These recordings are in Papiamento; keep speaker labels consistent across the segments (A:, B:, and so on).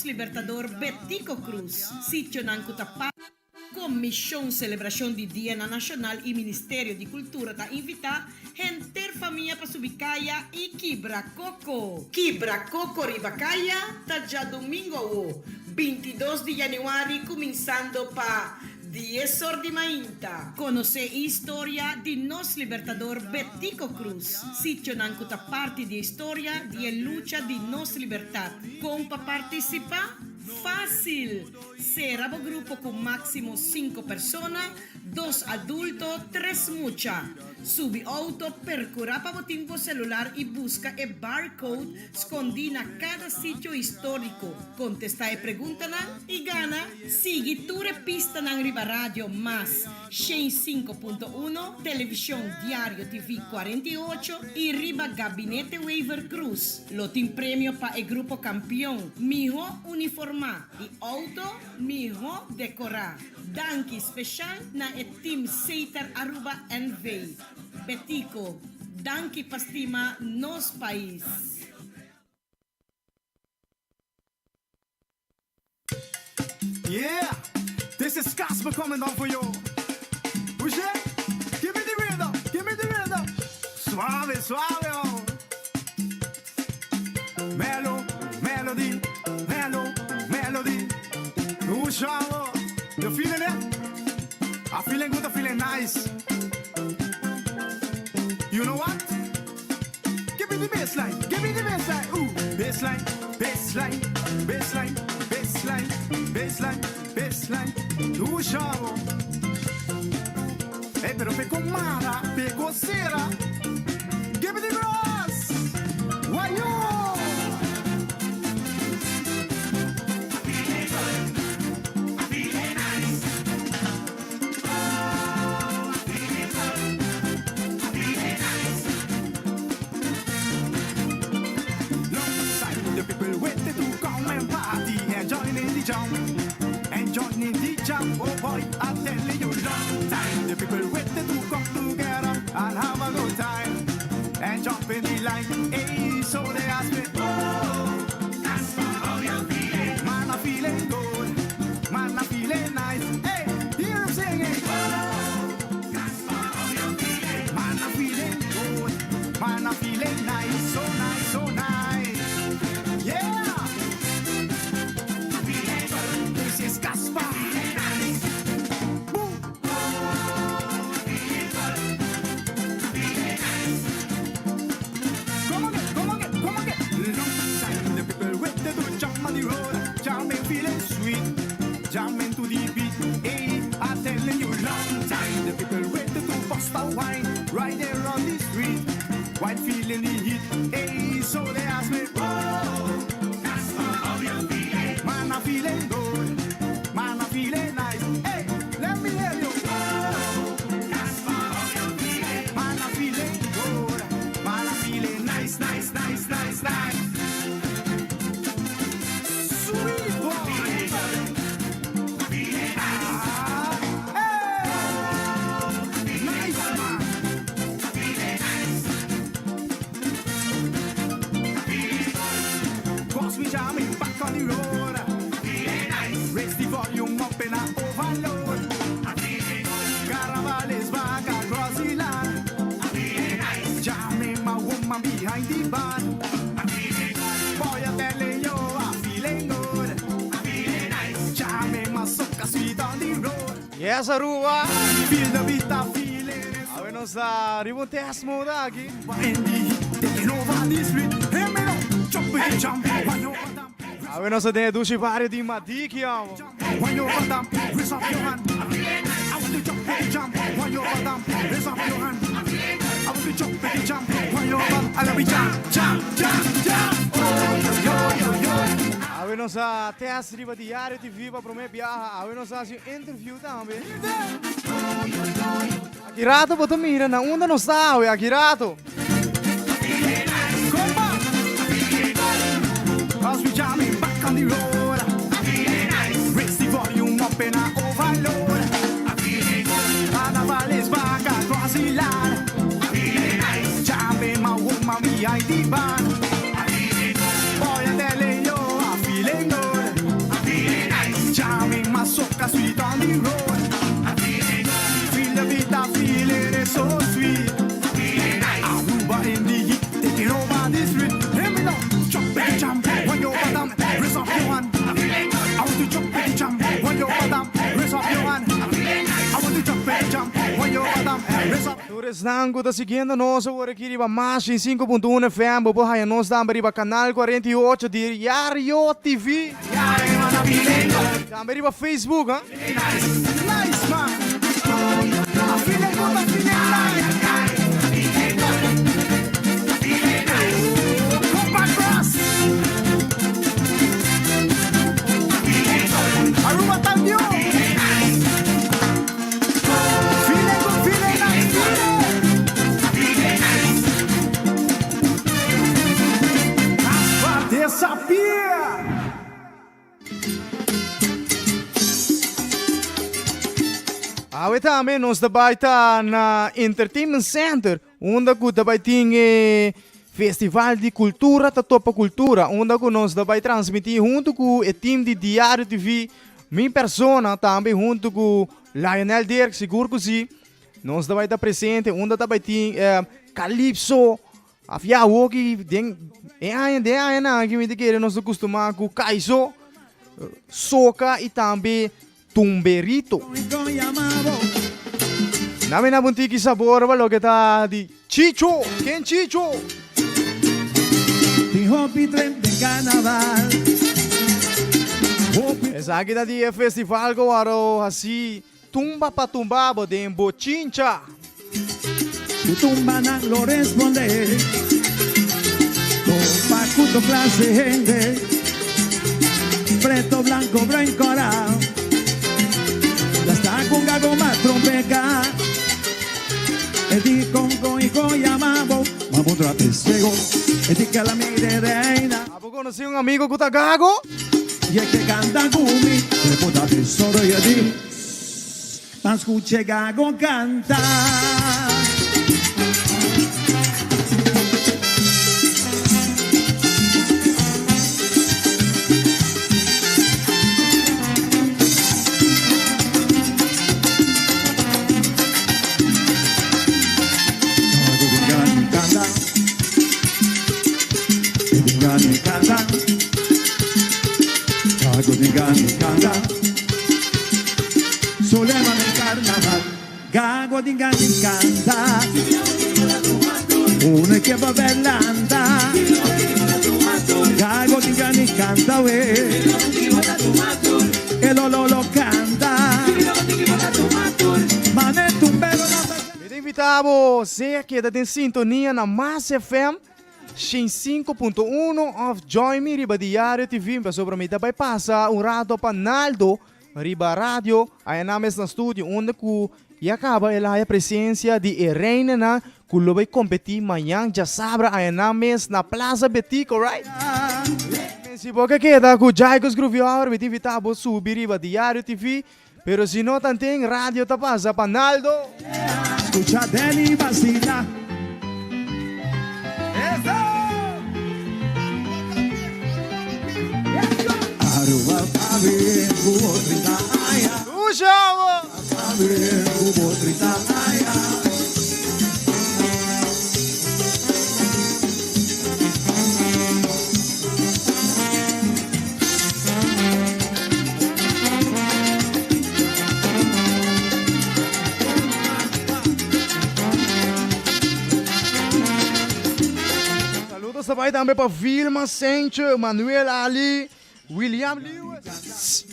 A: nos Libertador Betico Croes. Sitionan cu ta pa. Comision Celebracion di Dianan Nacional y Ministerio di Cultura ta invita henter famia pa subi caya y kibra coco. Kibra coco riba caya ta djadomingo awo, 22 di januari cuminsando pa dies or di mainta. Conoce e historia di nos Libertador Betico Croes, sitionan cu ta parti di e historia di e lucha di nos libertad. Con pa participa? Facil! Sera bo grupo cu maximo cinco persona, dos adulto, tres mucha. Subi auto, percura pa bo tin bo celular y busca e barcode scondi na cada sitio historico. Contesta e preguntanan y gana! Sigui tur e pistanan riba Radio Mas 105.1, Television Diario TV 48 y riba Gabinete Wever Croes. Lo tin premio pa e grupo campeon, miho uniforma y auto miho decora. Danki special na e team Setar Aruba NV. Betico, danki pa stima nos pais.
B: Yeah, this is Casper coming down for you. Oye, give me the rhythm, give me the rhythm. Suave, suave, oh. Melo, melody, melo, melody. Usha, you feeling it? I feeling good, I feeling nice. You know what? Give me the bassline, give me the bassline, ooh. Bassline, bassline, bassline, bassline, bassline, bassline. Usha, Hey, pero peko mara, peko sera. Give me the grass. Wayo! Long time the people waited to come and party and join in the jam. And join in the jam, oh boy, I tell you long time the people waited to come together and have a good time and jump in the line. Hey, so they ask me, oh, Casper, how you feeling? Man, I'm feeling good. Man, I'm feeling nice. Hey, hear him singing. Oh, Casper, how you feeling? Man, I'm feeling good. Man, I'm feeling nice. So nice, so nice. Yeah. This is Casper. Boom. Come again, come again, come again. Long time the people waited to jump on the road, jamming, feeling sweet, jamming to the beat. Hey, I telling you, long time the people waited to bust a wine right there on the street, while feeling the heat. Hey, so they ask me, oh, Casper, how you feeling? Man, I'm feeling good. Man, I'm feeling nice. Hey, let me hear you. Oh, Casper, how you feeling? Man, I'm feeling good. Man, I'm feeling nice, nice, nice, nice, nice. Sweet boy. Ah, hey. Nice man. Cause we jamming back on the road. Raise the volume up in a overload. Carnival is back across the land. Jamming my woman behind the band. Boy, I'm telling you, I'm feeling good. Jamming my soca sweet on the road.
C: Yes, Aruba!
B: Feel the beat, I'm feeling it.
C: Awe nos ta riba un test mode aki.
B: In the heat, taking over the street. Hear me now, jump in, jump. When you bottom,
C: Awe nos ta den dushi bario di Madiki, amo.
B: when you bottom, raise up your hand. I want to jump in, jump. When you bottom, raise up your hand. I want to jump in, jump. When you bottom, I love you, jump, jump, jump, jump. Oh, yo, yo, yo.
C: Awe nos a test riba Diario TV pa prome biaha. Awe nos a haci un interview tambe. Aki rato bo ta mira na unda nos ta awe, aki rato.
B: Come back. Cause we jamming back on the road. Raise the volume up in a overload. Carnival is back across the land. Jamming my woman behind the band. Boy, I'm telling you, I'm feeling good.
C: esnan ku ta siguiendo nos awor aki riba Mas 5.1 FM, bo por haya nos tambe riba Canal 48 di Diario TV. Tambe riba Facebook, ha. Awe tambe nos ta bai ta na Entertainment Center unda ku ta bai tin e Festival di Kultura ta topa kultura unda ku nos ta bai transmití huntu ku e team di Diario TV, mi persona tambe huntu ku Lionel Dirk sigur ku si. Nos ta bai ta presente unda ta bai tin Calypso. Afia awoki den e aña den e añanan aki mi ta kere nos ta kustumá ku kaiso, soka i tambe tumberito. Na mi na un tiki sabor pa loke ta di Chicho, ken Chicho?
B: Tin hopi tren den carnaval. Hopi.
C: Esaki ta di e festival ku wòrdu hasi Tumba pa tumba bo den bo chincha.
B: Ku tumbanan lo responde. Topa ku to klase hende. Preto, blanco, bruin, kora. Ya sta ku gago ma trompeka. E di kon kon i kon yama bo. Ma bo tra pesego. E di kala mi de reina.
C: Abo konosí un amigo ku ta gago?
B: Y e ke canta cu mi, e por ta tesoro y e di, Ban scucha e gago canta. Gago di gani canta, e di gani canta. Gago di gani canta. Suleman den carnaval. Gago di gani canta. Uno ke pa berlanta. Gago di gani canta we. E lo lo lo canta. Mane tumbero na
C: Mi ta invita bo sea keda den sintonia na Mas FM. Shin 5.1 of join mi riba Diario TV pasobra mi ta bai pasa un rato pa Naldo riba radio aya nan mes na studio unda cu ya caba el a haya presencia di e reinanan cu lo bai competi mañan djasabra aya nan mes na Plaza Betico right? Si bo ke keda cu Jaiko's Groovy Hour mi ta invita bo subi riba Diario TV pero si no tanten radio ta pasa pa Naldo.
B: Scucha Danny vacila. Aruba pa bien cu bo 30 aña.
C: Scucha bo!
B: Pa bien cu bo 30 aña.
C: Saludos ta bai tambe pa Vilma Sencho, Manuel Ali, William Lewis.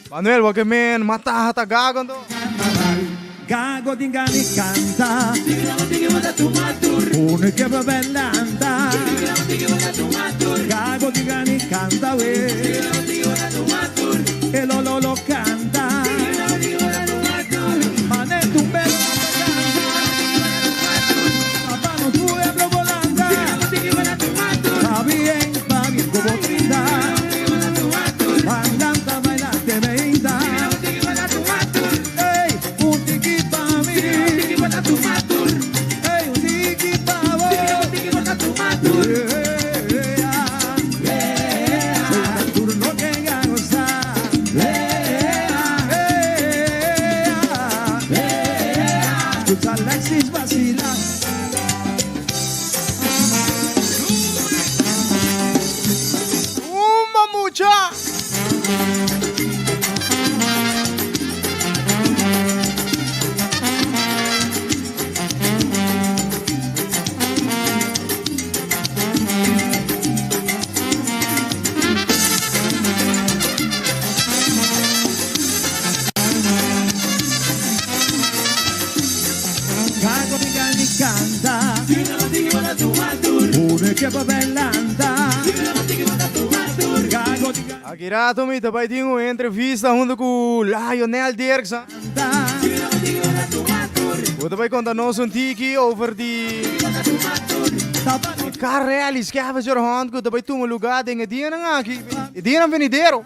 C: Manuel, wak e men mata ta gago anto.
B: Gago di gani canta. Uno ke pa belanta. Gago di gani canta we. E lo lo lo canta. Mane tumbero canta. Papá no pueblo volanta. Va bien, va bien como trinta. Bailanta, bailante, beinta. Ey, un tiki pa mi. Ey, un tiki pa bo. Yeah, yeah. Turno que
C: Aki rato mi ta bai tin un entrevista hunto cu Lionel Dirksen. Bo ta bai conta nos un tiki over di car rally scavenger hunt cu ta bai tuma lugar den e dianan aki, e dianan venidero.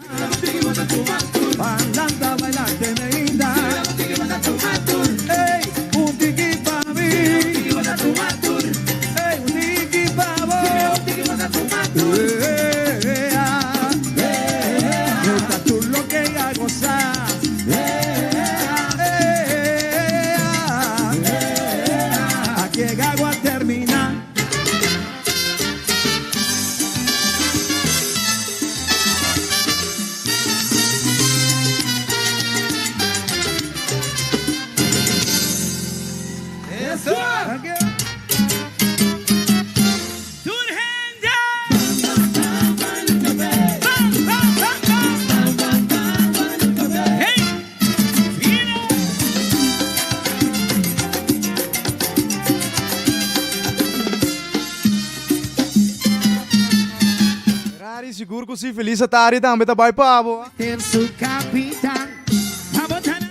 C: Ferrari sigur cu si Feliz Atari tambe ta bay pa bo.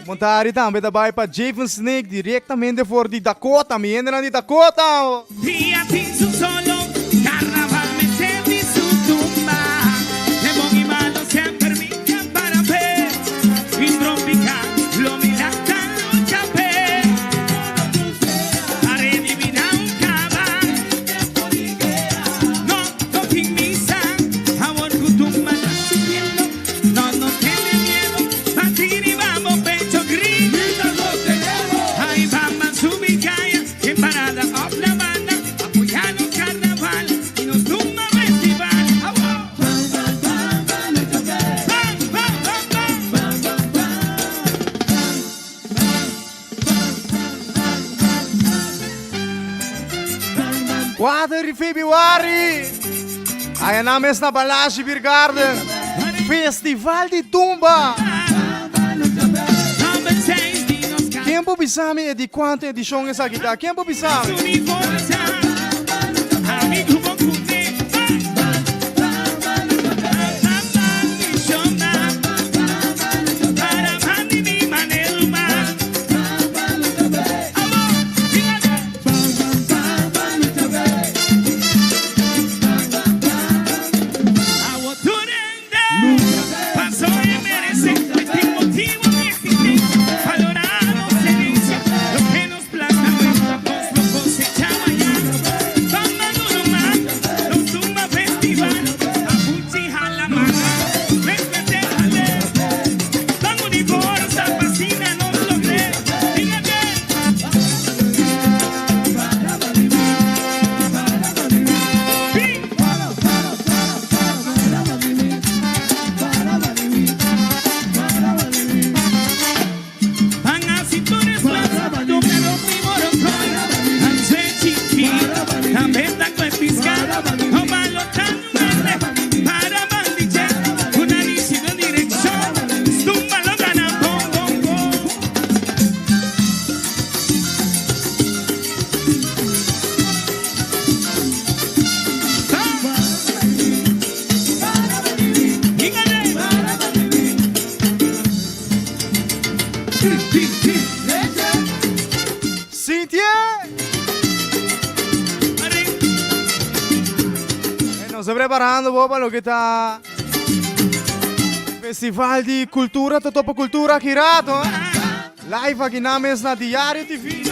C: Montari tambe ta bay pa Javen Snake directamente for di Dakota, mi hendenan di Dakota.
D: Dia tin su solo, carnaval mester di su tumba. E bon y malo semper mi ta para p'e. Y trompica lo mi lanta lucha p'e. Pa redivina un caba. No, no tin misa. Awor cu tumba ta subiendo. No, no tene miedo. Batiri bamo pecho grita. Ay, bamba subi caya. En parada of la banda, apoya nos carnaval y nos tumba festival. Bam, bam, bam, bam.
C: Kuater di februari, aya nan mes na Balashi Beer Garden, Festival di Tumba.
D: Number seis di nos
C: Ken por bisa mi e di cuanto edicion esaki ta? Ken por bisa mi? Sintié! Nos ta preparando bo pa loke ta Festival di Cultura Totopo Cultura aki rato. Live aki nan mes na Diario TV.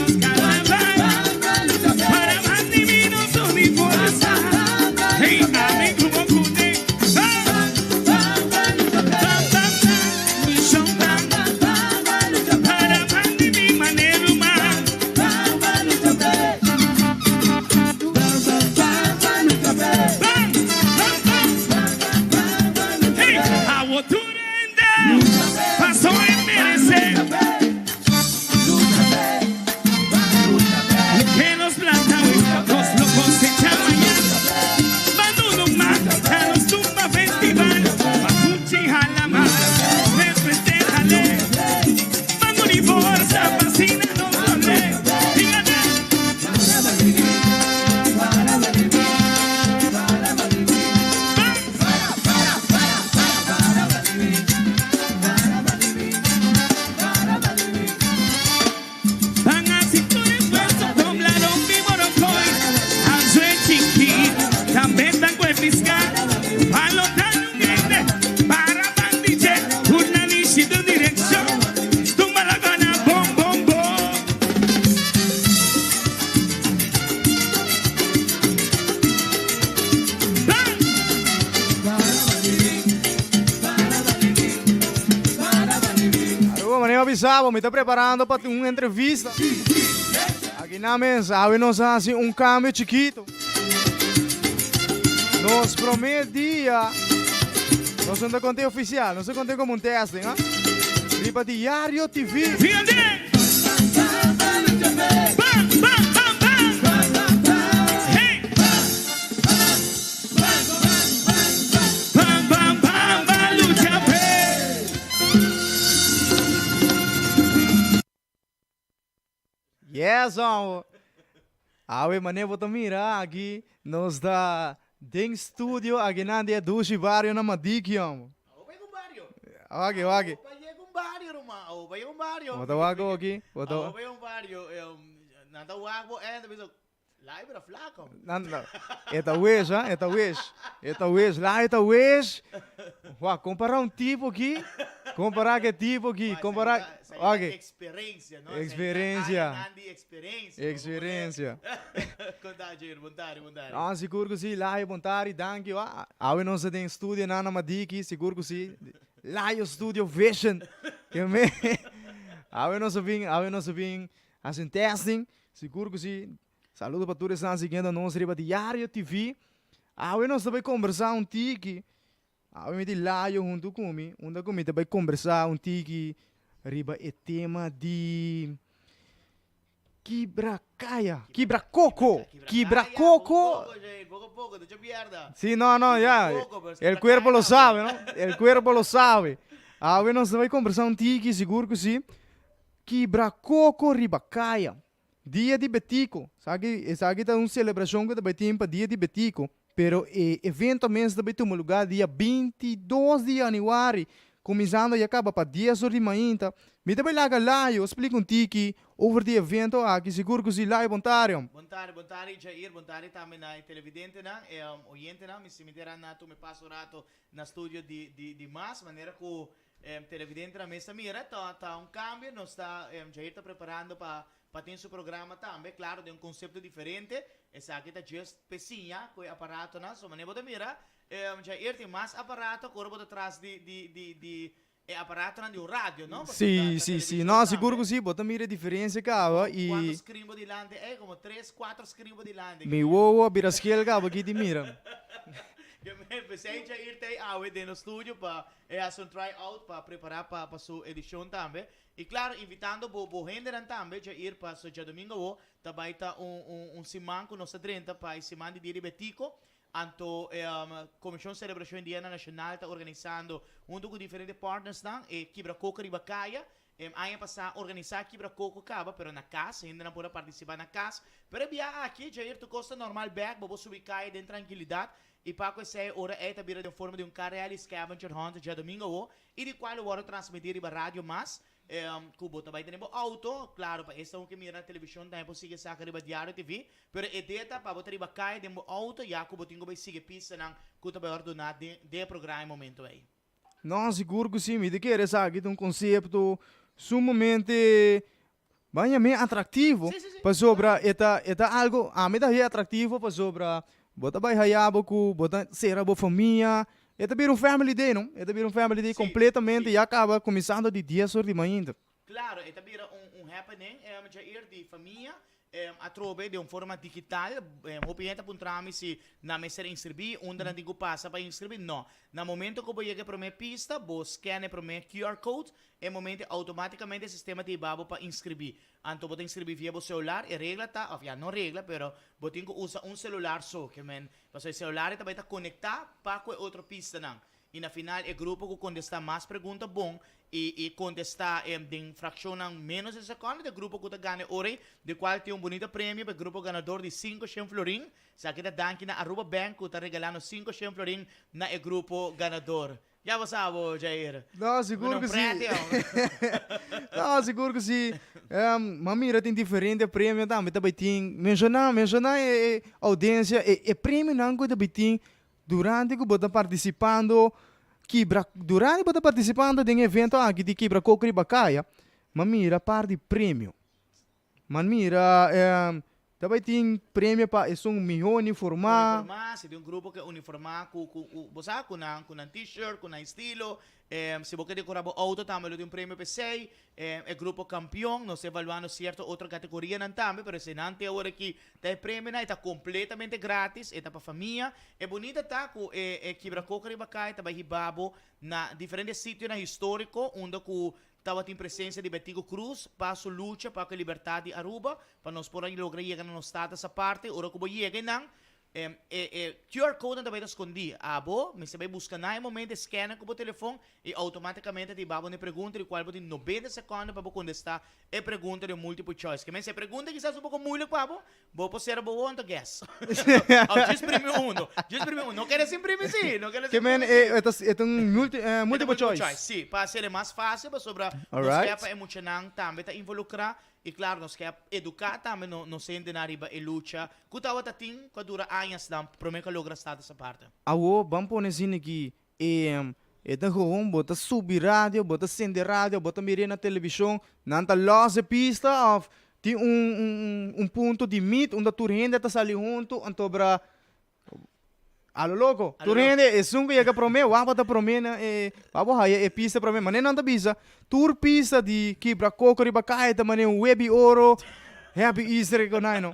C: bisa bo, mi ta preparando pa tin un entrevista. Aki na mes, awe nos a hasi un cambio chikito. Nos prome dia, nos no ta conte oficial, nos ta conte como un testing, ah. Riba Diario TV.
D: Bam, bam, bam, bam. Hey. Bam, bam, bam, bam, lucha pe.
C: Yes, amo. Awe mane bo ta mira aki nos ta den studio akinan di e dushi bario na Madiki, amo.
E: Awo bai un bario.
C: Waki, waki.
E: Awo bai yega un bario, ruman. Awo bai un bario.
C: Bo ta wak oki? Bo ta
E: Awo bai un bario. Nan ta wak bo en ta bisa Lai bira flaco.
C: Nan ta, e ta wees, ha, e ta wees. E ta wees, lai e ta wees. Wak, compara un tipo aki, compara cu e tipo aki, compara,
E: Wak,
C: ok.
E: Experiencia, no?
C: Experiencia.
E: Añanan di experiencia.
C: Experiencia.
E: Conta, Jair, bon tardi, bon tardi.
C: No, sigur cu si, Lai, bon tardi, danki. Wak, awe nos ta den studio nan na Madiki, sigur cu si. Layo Studio Vision. Ke me, awe nos a bin, awe nos a bin Hasi un testing, sigur ku si. Saludo pa tur esnan siguiendo nos riba Diario TV. Awe nos ta bai kombersá un tiki. Awe mi tin Layo huntu ku mi, unda ku mi ta bai kombersá un tiki riba e tema di kibra kaya, kibra koko, kibra koko. Si, no, no, ya. El cuerpo lo sabe, no? El cuerpo lo sabe. Awe nos ta bai kombersá un tiki, sigur ku si. Kibra koko riba kaya. Dia di Betico. Esaki esaki ta un selebrashon ku ta bai tin pa Dia di Betico, pero e evento mes ta bai tuma lugá dia 22 di yanüari, kuminsando ya kaba pa dies or di mainta. Mi ta bai laga Layo splika un tiki over di evento aki, sigur ku si. Layo, bon tardi.
E: Bon tardi, bon tardi Jair, bon tardi tambe na e televidentenan, e oyentenan. Mi sinti ra na tuma e paso rato na studio di di di mas, manera ku Televidente na mesa mira ta ta un cambio nos ta Jair ta preparando pa pa tin su programa tambe claro den un concepto diferente esaki ta just pe siña cu e aparatonan so manera bo ta mira Jair tin mas aparato cu ora bo ta tras di di di di e aparatonan di un radio no
C: Si si si no sigur cu si bo ta mira e diferencia caba y
E: Cuanto screen bo dilanti ey como tres cuatro screen bo dilanti
C: Mi wowo a bira skeel caba aki di mira.
E: Pesey Jair ta ey awe den nos studio pa E hasi un try out pa prepara pa pa su edicion tambe. Y claro invitando bo bo hendenan tambe djair pa so djadomingo awo ta bay ta un un un siman cu nos ta drenta pa e siman di Dia di Betico. Anto e Comision Celebracion Indiana Nacional ta organisando hunto cu diferente partnersnan e Kibra Coco riba Caya. E aña pasa organisa Kibra Coco caba pero na cas, hendenan por a participa na cas. Pero e bia aki djair tur cos ta normal bek, bo por subi caya den trankilidad I pa ku esei ora ei ta bira den forma di un Carelli Scavenger Hunt djadomingo awo i di kual lo wòrdu transmití riba radio mas ku bo ta bai tene bo outo. Klaro pa esnan ku ke mira na televishon tambe por sigui esaki riba Diario TV, pero e idea ta pa bo ta riba kaya den bo outo ya ku bo tin ku bai sigui pistanan ku ta bai wòrdu doná den e programa e momento ei.
C: No, sigur ku si. Mi ta kere esaki ta un konsepto sumamente baña mi atraktivo pasobra e ta e ta algo ami ta haya atraktivo pasobra bo ta bai haya bo ku bo ta sera bo famia e ta bira un family day no e ta bira un family day kompletamente ya kaba kuminsando di dies or di mainta.
E: Claro, e ta bira un un happening, Jair, di famia, atrobe den un forma digital. Hopi hende ta puntra mi si nan mester inscribi, unda nan tin cu pasa pa inscribi. No. Na momento cu bo yega e prome pista, bo scan e prome QR code, e momento automaticamente e sistema ta hiba bo pa inscribi. Anto bo ta inscribi via bo celular, e regla ta, of ya, no regla, pero bo tin cu usa un celular so, ke men, pasobra e celular e ta bay ta conecta pa cu e otro pistanan. I na final e grupo ku kontestá mas pregunta bon i i kontestá den frakshonnan ménos di sekònde ta e grupo ku ta gana e ora ei, di kual tin un bunita premio pa e grupo ganador di 500 florin. Esaki ta danki na Aruba Bank ku ta regalá nos 500 florin na e grupo ganador. Ya bo sa bo, Jair.
C: No, sigur ku si. No, sigur ku si. Ma mira tin diferente premio tambe ta bai tin. Menshoná, menshoná e oudiensia e e premionan ku ta bai tin Durante ku bo ta partisipando kibra Durante bo ta partisipando den e evento aki di Kibra Koko riba Kaya, m'a mira par di premio. M'a mira. Ta bai tin premio pa esun mihó uniformá.
E: Uniformá, si tin un grupo ke uniformá ku ku ku bo sa ku nan ku nan t-shirt, ku nan estilo. Si bo ke dekorá bo outo tambe lo tin un premio pa esei. E grupo kampion, nos ta evaluando sierto otro kategorianan tambe, pero eseinan te awor aki ta e premionan. E ta kompletamente gratis, e ta pa famia. E bunita ta ku e e Kibra Koko Riba Kai ta bai hiba bo na diferente sitionan históriko unda ku Tabatin presencia di Betico Croes pa su lucha pa cu e libertad di Aruba, pa nos por a logra yega na nos status aparte. Ora cu bo yega eynan, e e QR code nan ta bay ta scondi. Abo mester bay busca na e momento e scanner cu bo telefon y automaticamente ta hiba bo na e pregunta di cual bo tin 90 seconde pa bo contesta e pregunta di un multiple choice. Ke men si e pregunta kisas un poco moeilijk pa bo, Bo por sera bo wowo anto guess. Of djis primi uno. Djis primi uno. No kere sin primi si. No kere
C: Ke
E: sin
C: men
E: primi si.
C: e ta e ta un multi
E: E ta
C: multiple
E: multiple
C: choice.
E: choice, si. Pa hacer e mas fácil pasobra nos ke
C: Alright.
E: pa e muchanan tambe ta involucra y claro nos ke educa tambe no nos hendenan riba e lucha cu tawata tin cu a dura añasnan prome cu a logra status aparte.
C: Awo ban pone asina ki E e ta gewoon bo ta subi radio, bo ta sende radio, bo ta mir'é na televishon, nan ta lòs e pista òf tin un un un punto di meet unda tur hende ta sali huntu anto bra a lo loko. Tur hende esun ku yega promé wak bo ta promé na e wak bo haya e pista promé. Manera nan ta bisa tur pista di kibra koko riba kaya ta manera un web'i oro. Happy Easter e konai no.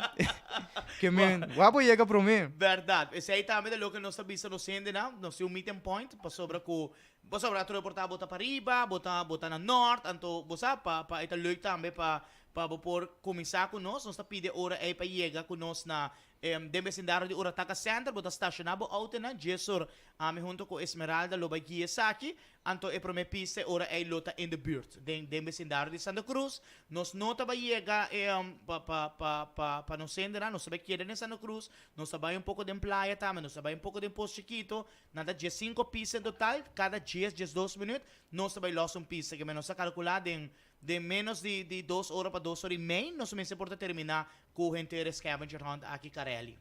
C: Ke men, wak bo yega prome.
E: Berdad. Esei tambe ta loke nos ta bisa nos hendenan. Nos tin un meeting point pasobra ku pasobra otro por ta bo ta pariba, bo ta bo ta na nort, anto bo sa pa pa e ta leuk tambe pa pa bo por kuminsá ku nos. Nos ta pidi e ora ei pa yega ku nos na Den besindario di Urataka Center bo ta stashoná bo outonan djesor. Ami hunto ku Esmeralda lo bai guia esaki, anto e promé pista e ora ei lo ta in de buurt, den den besindario di Santa Cruz. Nos no ta bai yega e pa pa pa pa pa nos hendenan, nos ta bai keda den Santa Cruz, nos ta bai un poko den playa tambe, nos ta bai un poko den Pos Chikito. Nan ta diesinko pista en total, kada dies, diesdos minuut nos ta bai lòs un pista, ke nos a kalkulá den Den menos di di dos ora pa dos ora y mei nos mester por ta termina cu henter e scavenger hunt aki Carelli.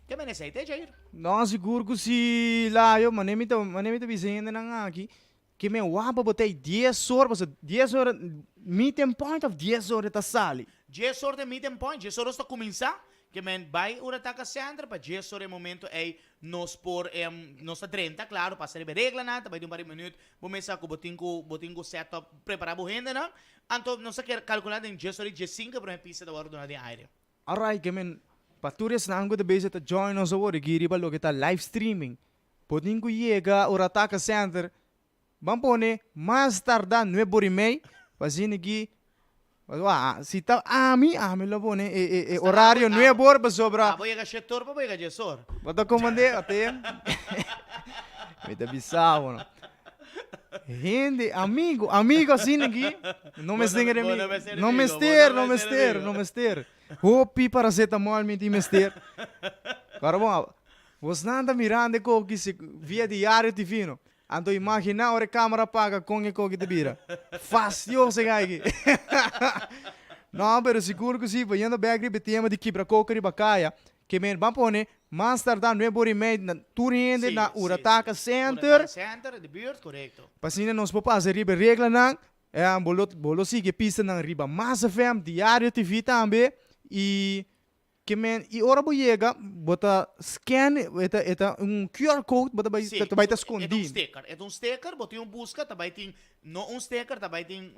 E: Ke men esey te Jair?
C: No, sigur cu si Layo, mane mi ta mane mi ta bisa hendenan aki ke men wak pa bo ta ey dies or pasobra dies ora meeting point of dies ora ta sali.
E: Dies or ta meeting point, dies or nos ta cuminsa, ke men bay ora ta ka center pa dies or e momento ey Nos por nos ta drenta, claro, pasa riba e reglanan, ta bai di un par di minuut, bo mester sa cu bo tin cu bo tin cu set up, prepara bo hendenan, anto nos ta kier calcula den djes ora y djes cinco e prome pista ta wordo duna den aire.
C: Alright, ke men, pa tur esnan cu ta bezig ta join nos awor aki riba loke ta live streaming, bo tin cu yega Urataka Center Ban pone mas tardá nuebe ora i mei pa asina ki Wah, si ta ami, ami lo pone e e e orario nuebe ora pasobra.
E: Abo yega shete ora pa bo yega dies ora.
C: Bo ta komand'é ate. Mi ta bisa bo no. Hende, amigo, amigo asina ki no mester enemigo. No mester, no mester, no mester. Hopi paracetamol mi tin mester. Pero bon, bosnan ta mirando e koki via diario TV no. Anto imagina ora e camera paga con e koki ta bira. Fastioso e guy aki. No, pero sigur cu si, bayendo bek riba e tema di kibra coco riba caya, ke men ban pone mas tarda nuebe ora y mei na tur hende na Urataka Center.
E: Urataka Center, de buurt, corecto.
C: Pa asina nos por pasa riba e reglanan, bo lo bo lo sigui e pistanan riba Mas FM, Diario TV tambe, y Ke men, i ora bo yega, bo ta scan, e ta, e ta un QR code, bo ta bai,
E: Sí,
C: ta bai ta
E: e ta un
C: skondí.
E: sticker, e ta un sticker, bo tin un buska, ta bai tin, no un sticker, ta bai tin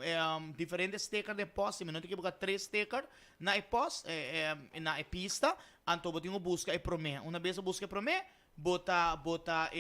E: diferente sticker den post, si mi no ta ekiboká tres sticker na e post, na e pista, anto bo tin ku buska e promé. Una bes bo buska e promé, Bo ta bo ta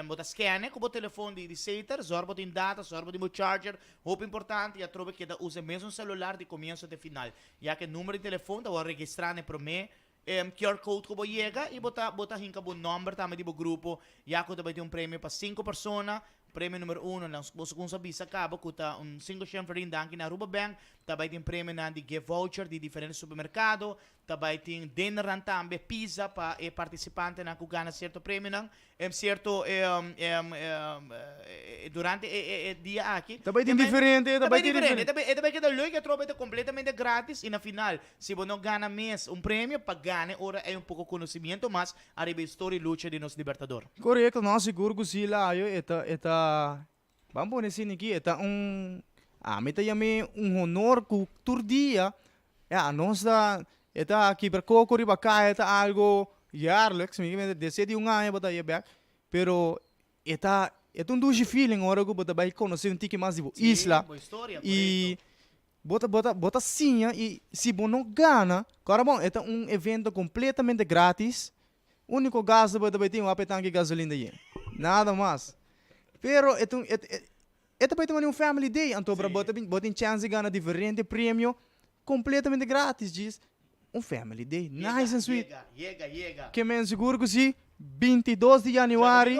E: bo ta scanne ku bo telefon di di Sater, zòrg bo tin data, zòrg bo tin bo charger, hopi importante i atrobe keda usa e mesun celular di komienso te final, ya ku e number di telefon ta wòrdu registrá na e promé QR code ku bo yega i bo ta bo ta hinka bo nòmber tambe di bo grupo, ya ku ta bai tin un premio pa sinku persona, Premio numero uno, nan boso cunsa bisa caba cu ta un cinco shen florin danki na Aruba Bank, ta bay tin premionan di gift voucher di diferente supermercado, ta bay tin dinnernan tambe, pizza pa e participantenan cu gana cierto premionan, em cierto durante e e dia aki.
C: Ta bay tin diferente,
E: ta bay diferente, e ta bay keda leuk, atrobe ta completamente gratis y na final si bo no gana mes un premio, pa gana e ora ey un poco conocimiento mas Ariba e storia y lucha di nos Libertador.
C: Korekto, no, sigur ku si Layo e ta e ta ban pone asina aki e ta un ami ta yam'é un honor ku tur dia ya nos ta. E ta kibra koko riba kaya ta algo jaarlijks, mi ke desde di un aña bo ta haye bek, pero e ta e ta un dushi feeling ora ku bo ta bai konosé un tiki mas di bo isla
E: bo historia,
C: i
E: korekto.
C: bo ta bo ta bo ta siña i si bo no gana, kòrda bon e ta un evento kompletamente gratis, úniko gasto bo ta bai tin wak pa e tanki gasolin ta yen, nada mas. Pero e ta un e e ta bai ta manera un family day anto bo ta bin bo tin chèns di gana diferente premio Completamente gratis djis un family day nice and sweet.
E: Yega, yega, yega.
C: Ke men sigur ku si 22 di januari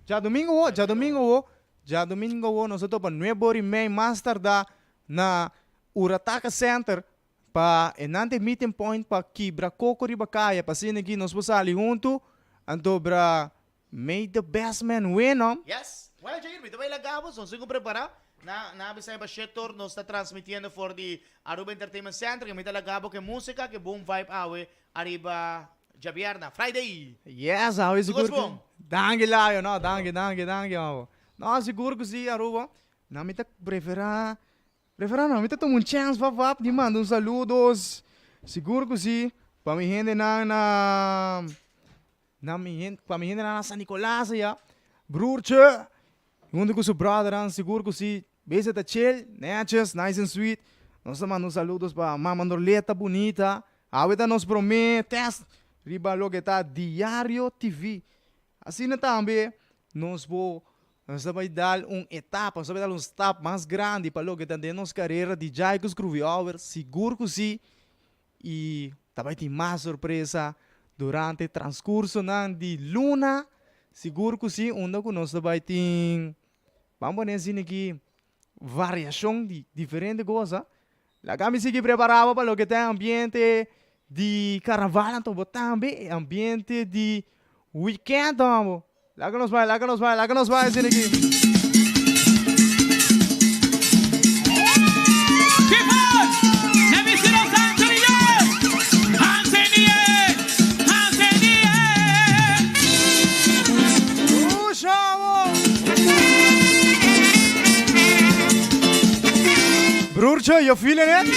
C: djadumingu wo djadumingu wo djadumingu wo nos ta topa nuebe ora i mei mas tardá na Urataka Center pa e nan ta e meeting point pa kibra koko riba kaya pa asina aki nos por sali huntu anto bra May the best man win no.
E: Yes. Well Jair, mi ta bay laga bo, son sigur prepara. Na na bisa e Shetor nos ta transmitiendo for di Aruba Entertainment Center, mi ta laga bo ke musica, ke bon vibe awe ariba djabierna, Friday.
C: Yes, awe sigur ku. Danki Layo, no, danki, danki, danki mavo. No, sigur ku si Aruba. Na mi ta prefera, prefera no, mi ta tuma un chance vap vap di manda un saludos, sigur ku si, pa mi hendenan na. Na mi hende, pa mi hendenan na San Nicolas aya, broertje, hunto cu su brothernan, sigur cu si, beza ta chill, netjes, nice and sweet. Nos ta manda un saludos pa mama Norleta bunita, awe ta nos prome test riba loke ta Diario TV. Asina tambe nos bo, nos ta bay dal un etapa, nos ta bay dal un stap mas grandi pa loke ta den nos carera di Jaicus Groovy Hour, sigur cu si. I ta bai tin mas sorpresa durante transcursonan di luna. Sigur cu si, unda cu nos ta bai tin, ban pone asina aki, variacion di diferente cosa. Laga mi sigui prepara bo pa loke ta e ambiente di carnaval, anto bo tambe e ambiente di weekend amo. Laga nos bai, laga nos bai, laga nos bai asina aki. Broertje, you feeling it?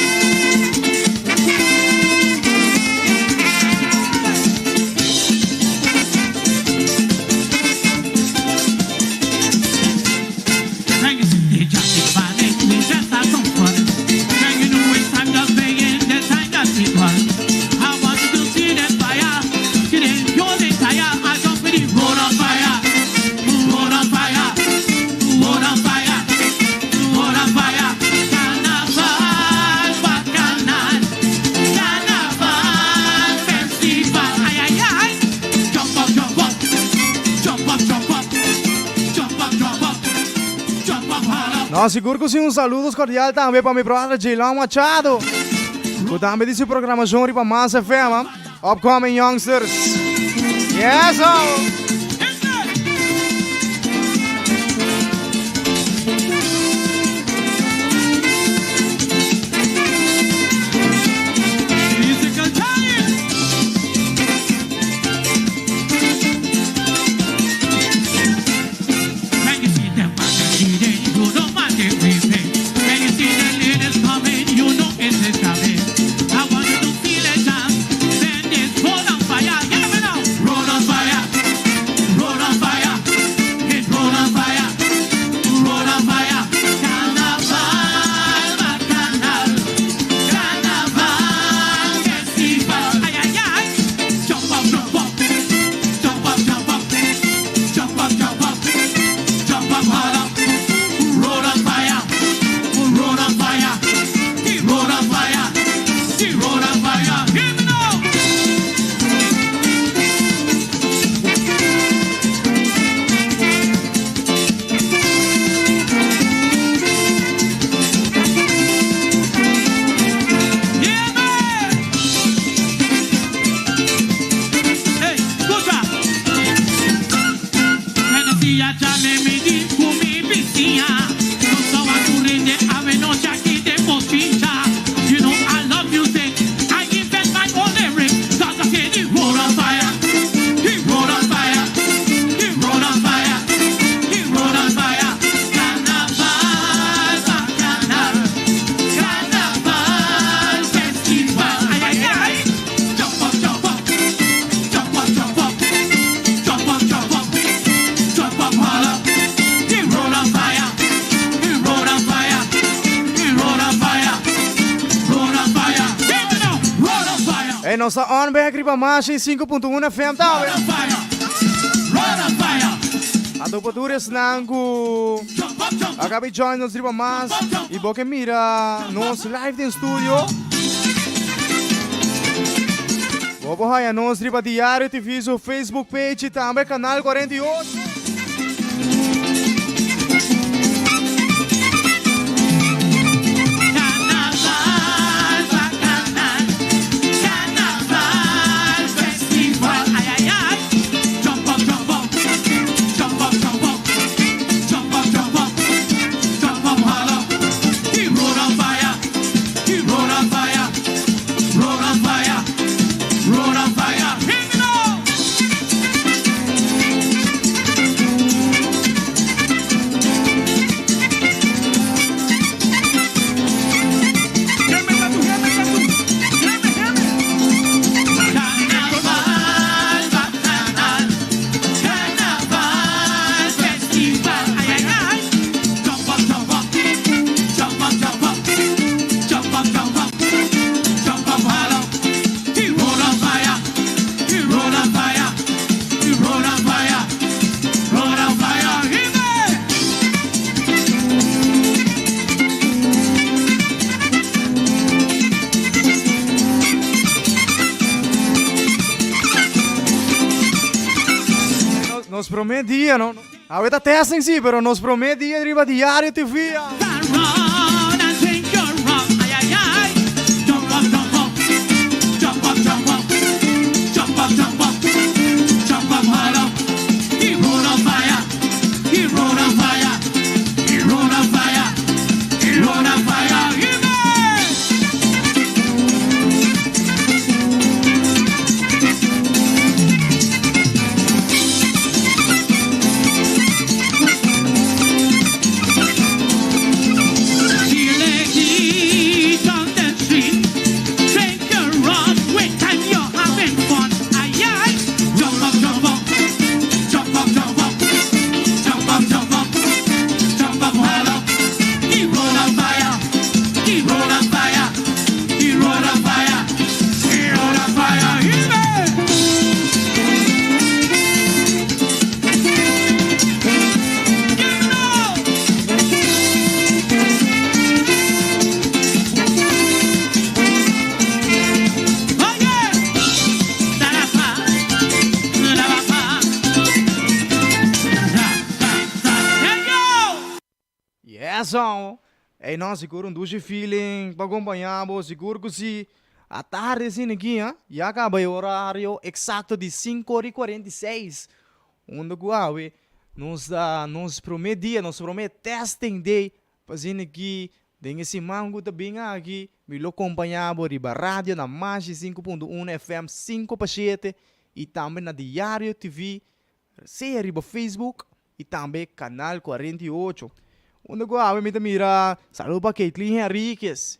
C: No, sigur ku si un saludos cordial tambe pa mi brother Jaylon Machado. Ku tambe di su programacion riba Mas FM. Upcoming youngsters. Yes, oh. Ey, nos ta on back riba Mashi 5.1 FM tambe. Anto pa tur esnan ku a kabi join nos riba mas y bo ke mira nos live den studio, bo por haya nos riba Diario TV su Facebook page y tambe Canal 48. Nos prome dia, no? Awe ta testing sí, pero nos prome dia riba Diario TV. Yes oh! Ey no, sigur un dushi feeling pa acompaña bo, sigur cu si. A tarde asina aki ha, ya caba e horario exacto di cinco ora y cuarenta y seis, unda cu awe nos ta nos prome dia, nos prome testing day pa asina aki den e siman cu ta bin aki mi lo compaña bo riba radio na Mashi 5.1 FM 5 pa 7 y tambe na Diario TV sea riba Facebook y tambe Canal 48. Unda cu awe mi ta mira saludo pa Caitlin Henriquez.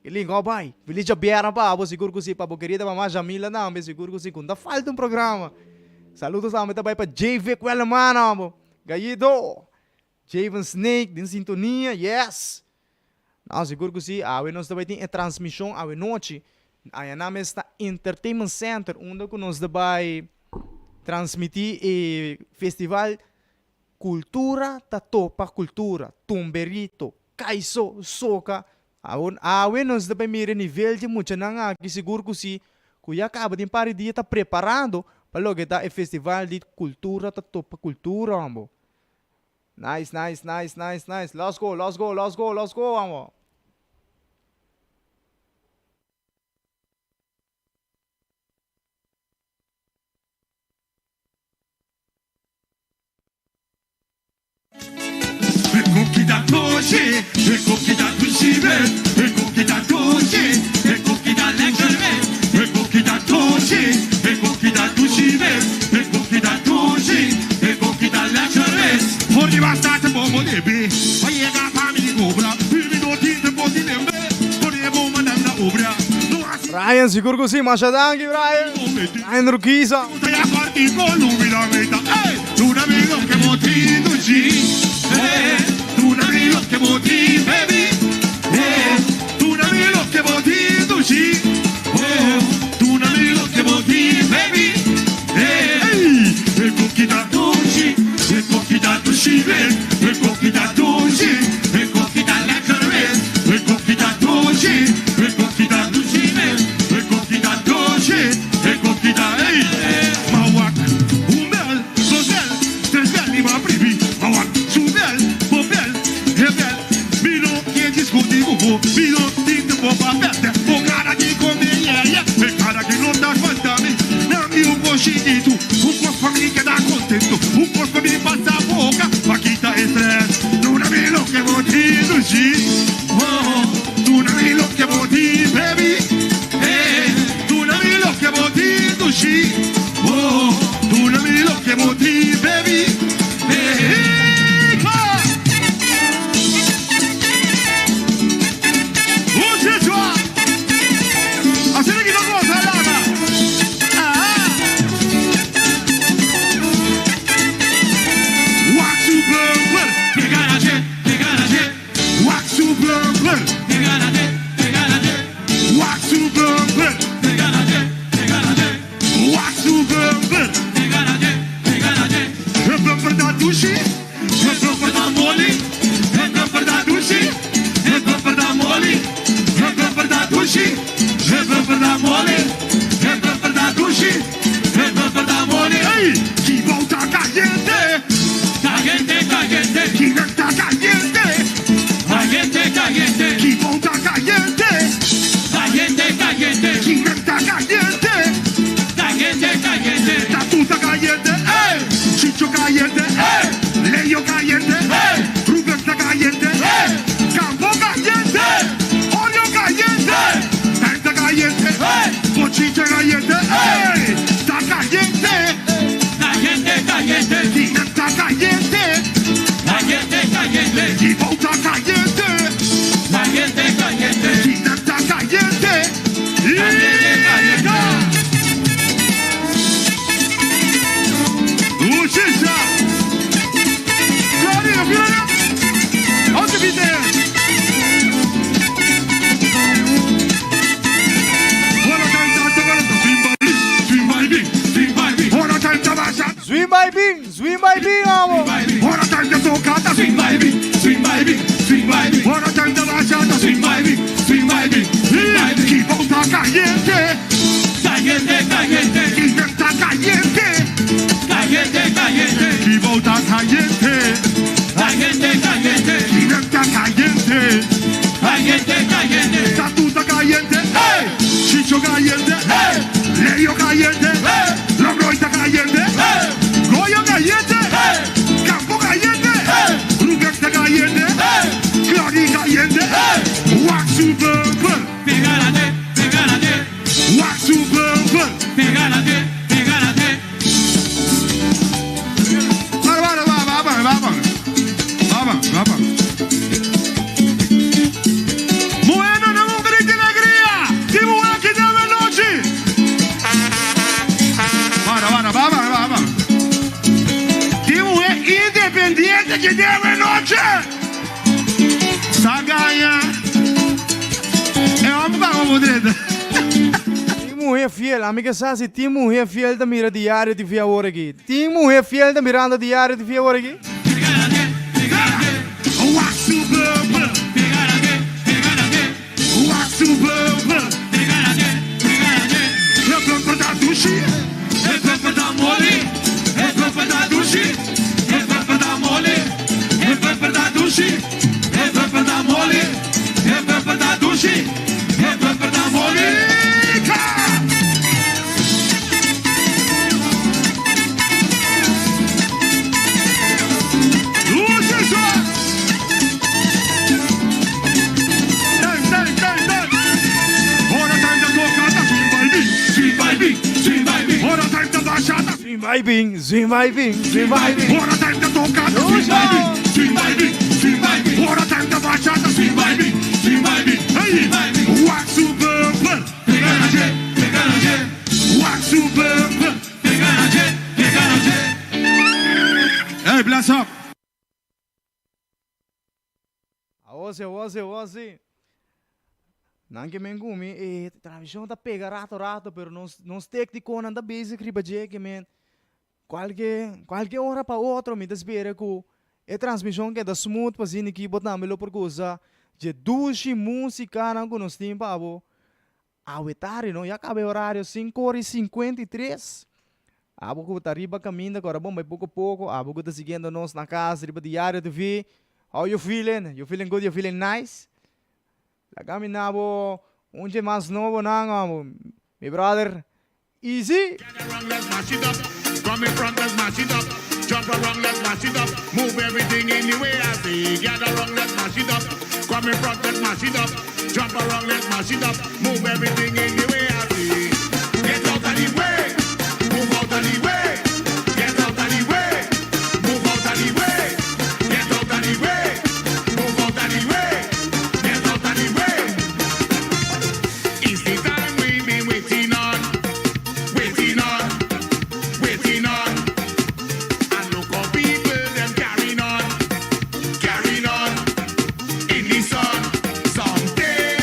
C: Caitlin, con a bay? Feliz djabièrnè pa abo, sigur cu si, pa bo kerida mama Jamila tambe, sigur cu si, cu no ta falta un programa. Saludos tambe ta bay pa JV Cueleman abo. Gallito! Javen Snake den sintonia, yes! No, sigur cu si, awe nos ta bay tin e transmision awe nochi. Aña nan mes ta Entertainment Center unda cu nos ta bay transmiti e festival Cultura ta topa cultura, Tumberito, Kaiso, Soca. Awe nos ta bay mira e nivel di muchanan aki, sigur cu si, cu ya caba den par di dia ta preparando pa loke ta e festival di Cultura ta topa cultura, hombo. Nice nice nice nice nice los go los go los go los go amo. Brian sigur ku si, masha danki Brian. Brian Rukiza.
B: chikitu Un kos pa mi keda kontentu Un kos pa mi pasa boka Pa kita e stress Duna mi loke bo tin dushi Oh Duna mi loke bo tin baby Eh Duna mi loke bo tin dushi Oh Duna mi loke bo tin baby Eh
C: Tin muher fiel, ami ke sa si tin muher fiel ta mira Diario TV awor aki. Tin muher fiel ta mirando Diario TV awor aki? Swing bai bin, swing bai bin, swing bai bin.
B: Hey, bless up.
C: Awor si, awor si, awor si. Nan ke men ku mi e transmishon ta pega rato rato pero nos nos teknikonan ta bezig riba dje ke men kualke kualke ora pa otro mi ta spera ku e transmishon keda smooth pa asina ki bo tambe lo por goza dje dushi musikanan ku nos tin pa bo Awe tardi no, ya caba e horario cinco ora y 53. Abo cu ta riba caminda cu ora bon bay poco poco, abo cu ta siguiendo nos na cas riba Diario TV, how you feeling? You feeling good? You feeling nice? Laga mi na bo un dje mas nobo nan amo, mi brother. Easy!
F: Around, let's mash it up. Come in front, let's mash it up. Jump around, let's mash it up. Move everything in the way I say. Gather round, let's mash it up. Come in front, let's mash it up. Jump around, let's mash it up. Move everything in the way I say. Get out of the way. Move out of the way. Get out of the way. Move out of the way. Get out of the way. Move out of the way. Get out of the way. It's the time we've been waiting on. Waiting on, waiting on. And look how people them carrying on, carrying on in the sun. Something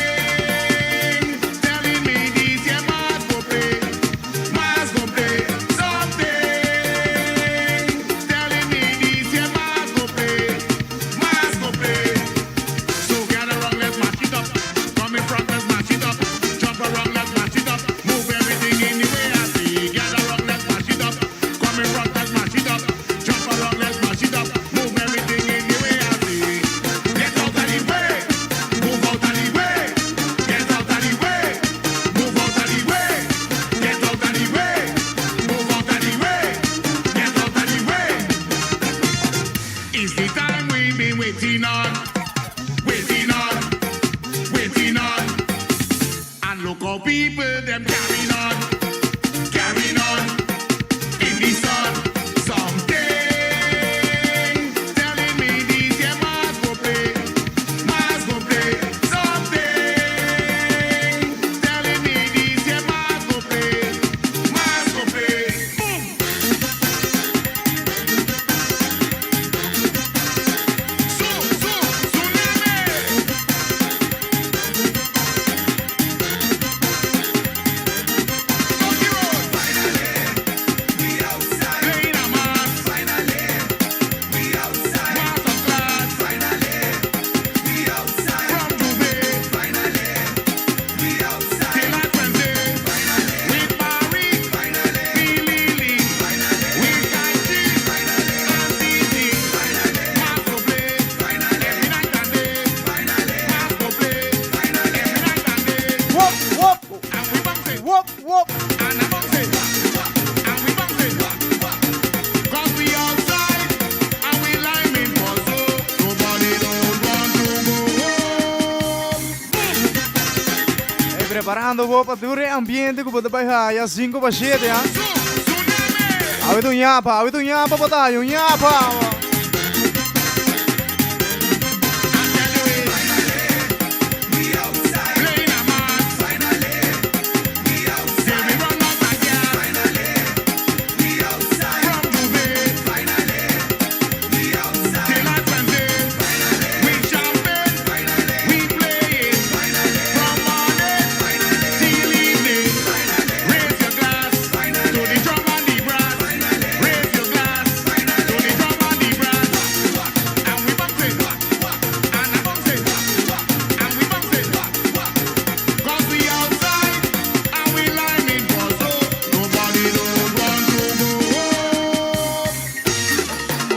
F: telling me this year must go play, must go play. Something telling me this year must go play, must go play. So gather round, let's mash it up. Come in front, let's mash it up. Jump around, let's mash it up. Move everything in the way I see. Gather round, let's mash it up. Come in front, let's mash it up. Jump around, let's mash it up. Move everything in the way I see. Get out of the way. Move out of the way. Get out of the way. Move out of the way. Get out of the way. Move out of the way. Get out of the way. It's the time we've been waiting on. Waiting on, waiting on. And look how people them carrying on, carrying on in the sun. Something telling me this year must go play, must go play. Something telling me this year must go play, must go play. Boom. Su, su, tsunami. Funky road. Playing a mass. Masterclass. From J'ouvert. Till last Wednesday. With Barry. Billy. With Kanchi. And Zizi. Mass go play. Every night and day. Mass go play. Every night and day.
C: Wop, wop,
F: And we bounce it.
C: wop, wop.
F: And I bounce it. And we bounce it. 'Cause we outside and we liming for so nobody don't want to go home.
C: Hey, preparando bo pa tur e ambiente ku bo ta bai haya 5 pa 7, ha?
F: Su, tsunami.
C: Awe un yapa, awe un yapa pa tayo, un yapa.
F: I tell you it. Playing a mass. Say we run out of gas. From J'ouvert. Till last Wednesday. With champagne. We play it. From morning till evening. Raise your glass to the drum and the brass. Raise your glass to the drum and the brass. And we bounce it. And I bounce it. And we bounce it. 'Cause we outside and we liming for so nobody don't want to go home.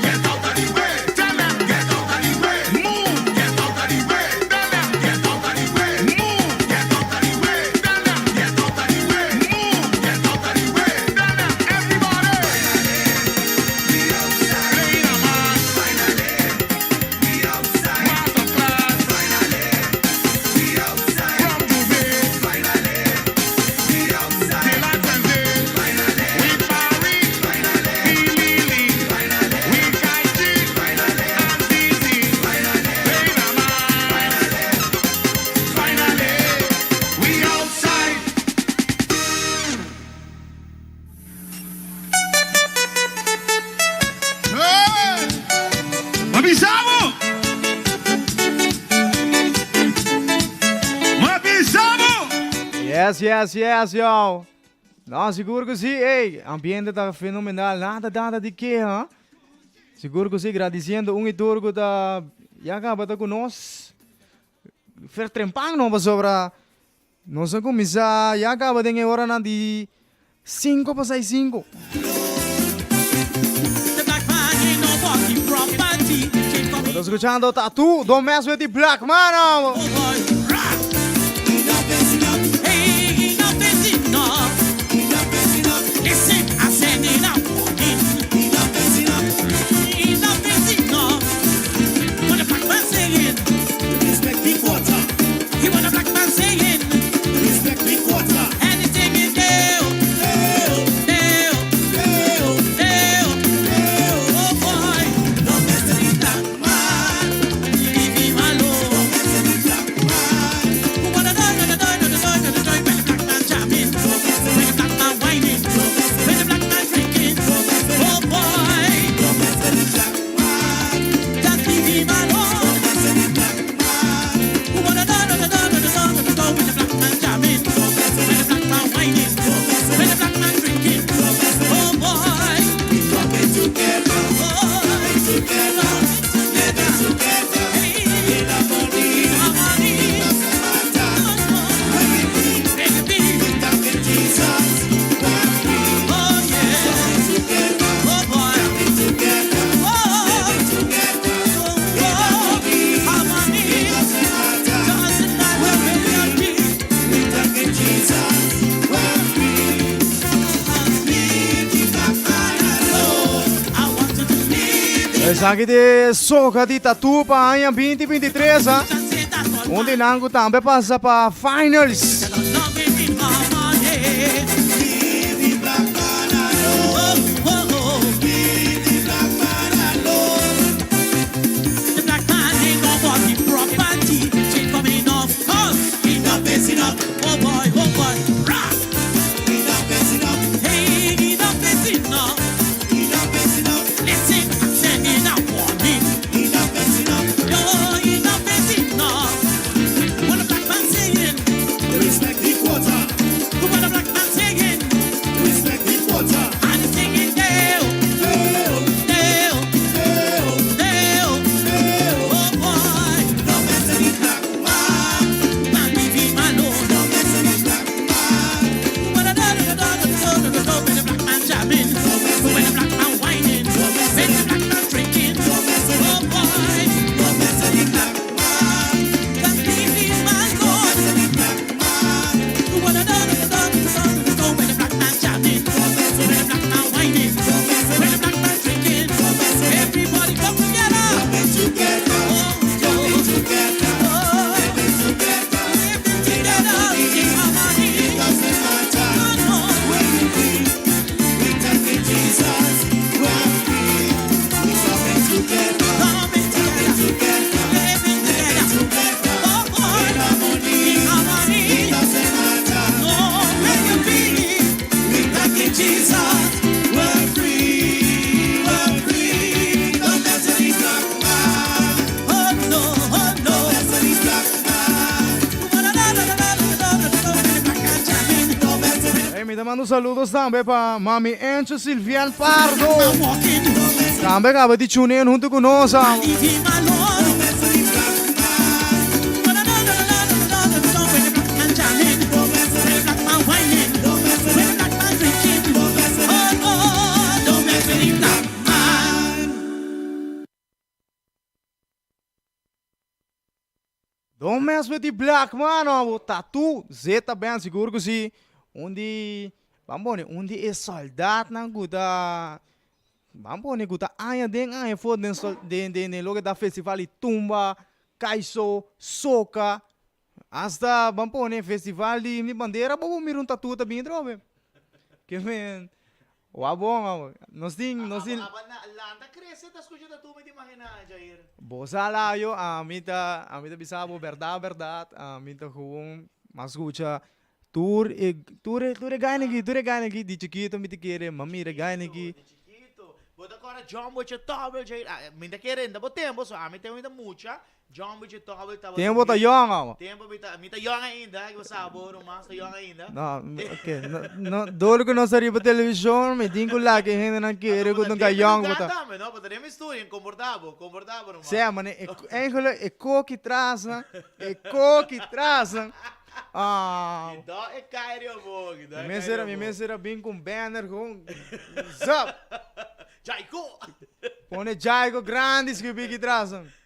F: Get out of the way. Tell them get out of the way. Move. Get out of the way. Tell them get out of the way. Move. Get out of the way. Tell them get out of the way. Move. Get out of the way. Tell them everybody. Playing a mass. Masterclass. From J'ouvert. Till last Wednesday. With Barry. Billy. With Kanchi. And Zizi. Playing a mass. Finally, we outside.
D: Hey! Avisamos! Avisamos!
C: Yes, yo. No, sigur ku si. Hey, ambiente ta fenomenal. Nada, nada di ke, ha? Sigur ku si, gradisiendo un i tur ku ta ya kaba ta ku nos. Fer trempan no sobra. Nos a kuminsá ya kaba den ora nan di 5 pa 5.
D: The black man ain't no fucking property. Take up
C: Ta skuchando Tattoo, Don't Mess with the Black Man. Oh.
D: boy. Hey, enough is enough.
C: Esaki de soca di tatu pa aña 2023, ah. Un di nan ku tambe pasa pa finals. Hey, mi ta manda saludos tambe pa mami Encho Silvian Pardo. Tambe acaba di tune in hunto cu nos. ah. Don't mess with the black man abo Tattoo Zeta Band sigur ku si un di ban pone un di e soldatnan ku ta ban pone ku ta aña den aña for den sol den den den loke ta festival di tumba, kaiso, soka hasta ban pone festival di mi bandera bo por mira un tattoo ta bin atrobe ke men Wak bon amo. Nos tin, nos tin.
E: Aba na lanta crece ta scucha ta tu mi ta imagina Jair.
C: Bo sa layo, ami ta, ami ta bisa bo berdad berdad, ami ta gewoon mas scucha tur e, tur e, tur e gainan aki, tur e gainan aki di chikito mi ta kere, m'a mira e gainan aki.
E: Di chikito. Bo ta corda John Boche Tobel Jair, ah mi ta kere enta bo tempo so ami ta mucha John Bridget Tobel tabata
C: Tempo ta yong amo.
E: Tempo mi ta mi ta yong ainda, ki bo sa bo ruman sta yong ainda.
C: No, ok, no, no, dor ku nos ta riba televishon mi tin ku laga e hendenan kere ku nunka yong bo ta.
E: Tambe no, bo ta den mi studio, komportá bo, komportá bo ruman.
C: Sea, mane e eigenlijk e koki trasnan, e koki trasnan, ah.
E: Ki dò e kai riba bo, ki dò e
C: Mi
E: kai
C: mester,
E: riba
C: mi
E: bo.
C: mester a bin ku un banner gewoon, zap.
E: Jaico!
C: Pone Jaico grandi skibí ki trasnan.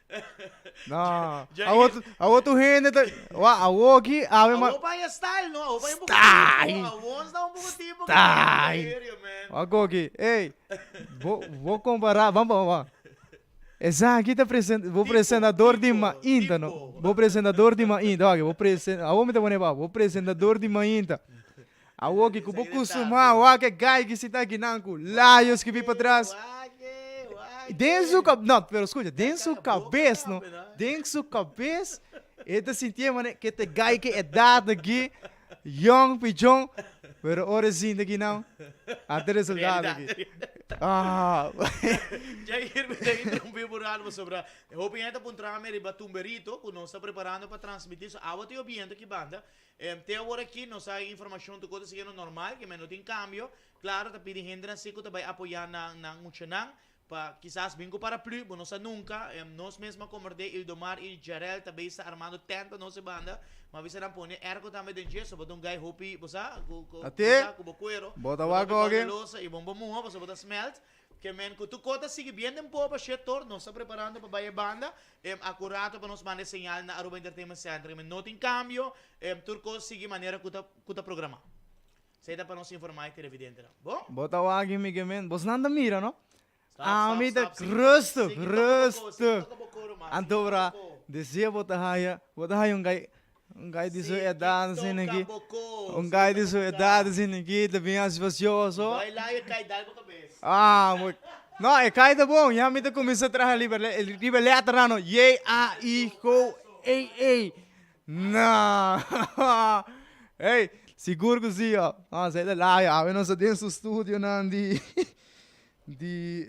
C: No. Awo awo tur hende ta wa awo aki awe ma
E: Awo pa haya style no, awo pa haya un poco
C: Style.
E: tipo, awo sta un poco tipo.
C: Style.
E: Serio, man.
C: Wa koki, ey, bo bo compara, vamos vamos. Esaki ta presen bo
E: Tipo,
C: presentador di
E: tipo,
C: mainta no.
E: tipo.
C: Bo presentador di mainta, wak, bo presen awo mi ta pone pa bo presentador di mainta. Awo ki ku bo
E: Esaki ta
C: kustumá
E: tarde.
C: wak e guy ki sinta akinan ku layo skibi patras.
E: Wak, wak.
C: Den su kab no, pero skucha, den su
E: Calla boca
C: kabes no,
E: tambe, no?
C: den su kabes e ta sintié manera ke ta guy ke edat aki, yong pichon, pero ora e sinta akinan, a ta resultado aki. Ah.
E: Jair, mi ta interrumpí por rato pasobra hopi hende ta puntra mi riba Tumberito ku nos ta preparando pa transmití. So awa ta yobiendo aki banda. Te awor aki nos a informashon tur kos ta siguiendo normal, ke men no tin kambio. Klaro ta pidi hendenan si ku ta bai apoyá nan nan muchanan pa kisas bin ku paraplu, bo no sa nunka. Nos mes a komprendé Ildomar i Jarel ta bei sta armando tent pa nos e banda. Ma bisa nan pone airco tambe den dje, so bo ta un guy hopi, bo sa, ku ku
C: Ate,
E: bo sa, ku bo kuero.
C: bo ta
E: Bo ta
C: wak
E: hopi
C: oke.
E: kouteloso i bon bo muha pasobra bo ta smelt. Ke men ku tur kos ta sigui bien den popa shetor, nos ta preparando pa bai e banda. Akurato pa nos manda e señal na Aruba Entertainment Center. Ke men no tin kambio, tur kos sigui manera ku ta ku ta programá. Esei ta pa nos informá e televidentenan. Bon?
C: Bo ta wak mi ke men, bosnan ta mira no?
E: Stop,
C: Ami
E: stop,
C: ta
E: stop. Sigui toka,
C: rustig,
E: sigui toka bo ko, sigui
C: rustig.
E: toka bo ko, ruman. Sigui
C: Anto
E: toka
C: bra,
E: bo ko.
C: desia bo ta haya, bo ta haya un gai, un gai di su
E: Sigui
C: edad asina
E: toka
C: aki.
E: bo ko,
C: Un
E: sigui
C: gai di
E: toka
C: su
E: bo
C: edad
E: ka.
C: asina aki, ta bien aspacioso.
E: Bai layo kai dal bo kabes.
C: Ah, mo, no, e kai ta bon, ya mi ta kuminsa traha riba, riba letranan no, J A I G A A. No. Ey, sigur ku si yo. No, esei ta layo, awe nos ta den su studionan di di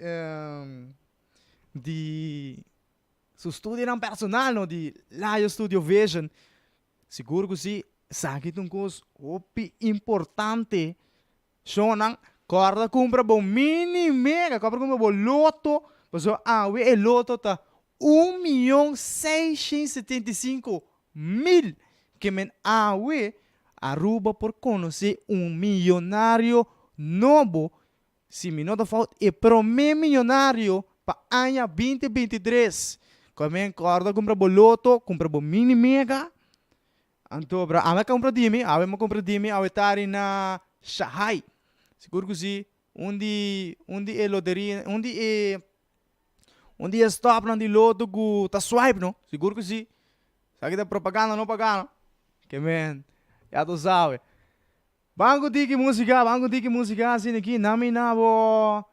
C: di su studionan personal no di Layo Studio Vision. Sigur ku si, esaki ta un kos hopi importante. Shownan, kòrda kumpra bo mini mega, kòrda kumpra bo loto, pasobra awe e loto ta un miyon seishent 75,000. Ke men awe Aruba por konosé un miyonario nobo Si mi no ta fout e prome miyonario pa aña binti 23. Come corda cumpra bo loto, cumpra bo mini mega. Anto bra ami a cumpra di mi, awe mi a cumpra di mi awe tari na Shahai. Sigur cu si, un di un di e loteria, un di e un di e stopnan di loto cu ta swipe no, sigur cu si. Sa ki ta propaganda no paga no. Ke men, ya tu sabe. Ban ku tiki músika, ban ku tiki músika asina aki, na mi na bo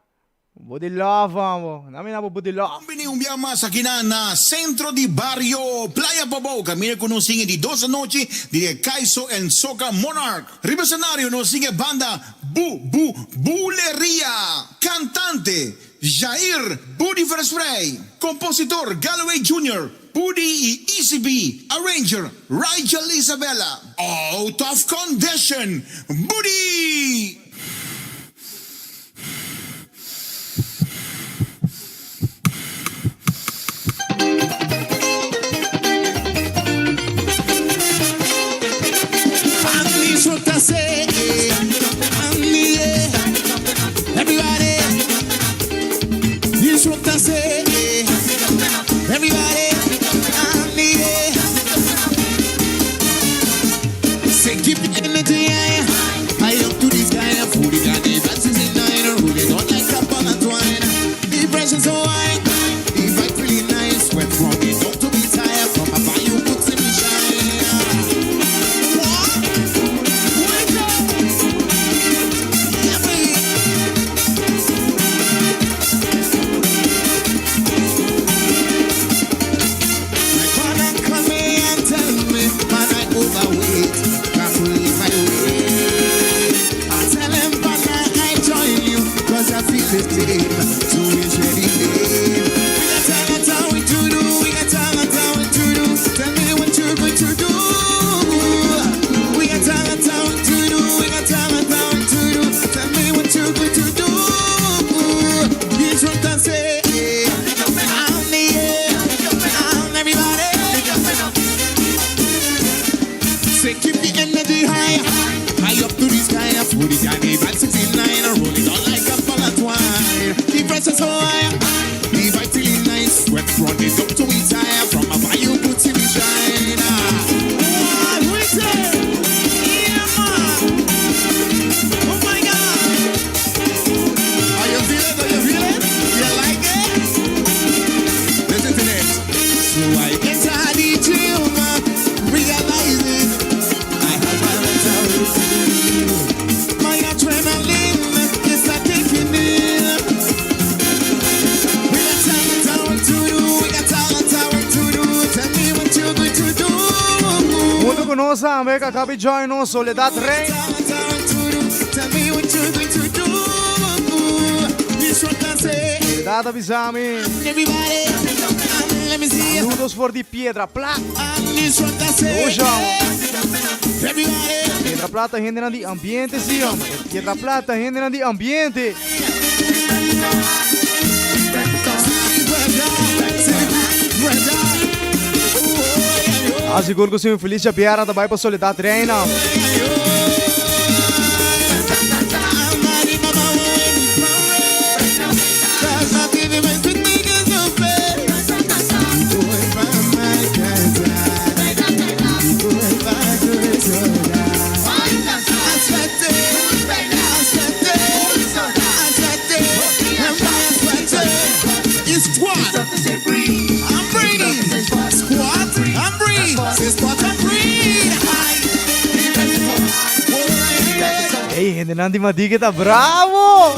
C: bo di love amo, na mi na bo bo di love.
G: Bon bini un bia mas akinan na Centro di Bario Playa Pabou kaminda ku nos tin e di dos anochi di e Kaiso en Soca Monarch. Riba escenario nos tin e banda Bu Bu Buleria, cantante Jair Budi Versprey, compositor Galloway Junior, Budi y Easy B, arranger Rigel Isabella. Out of condition, Budi!
C: nos tambe ku a kabi join nos, Soledad Rey. Soledad a bisa mi. Saludos for di Piedra Plat. Ojo. Piedra Plat ta hendenan di ambiente sí, hombre. Piedra Plat ta hendenan di ambiente. Ah, sigur ku si un Felicia Biera ta bai pa Soledad Reina. Ey, hendenan di Madiki ta bravo!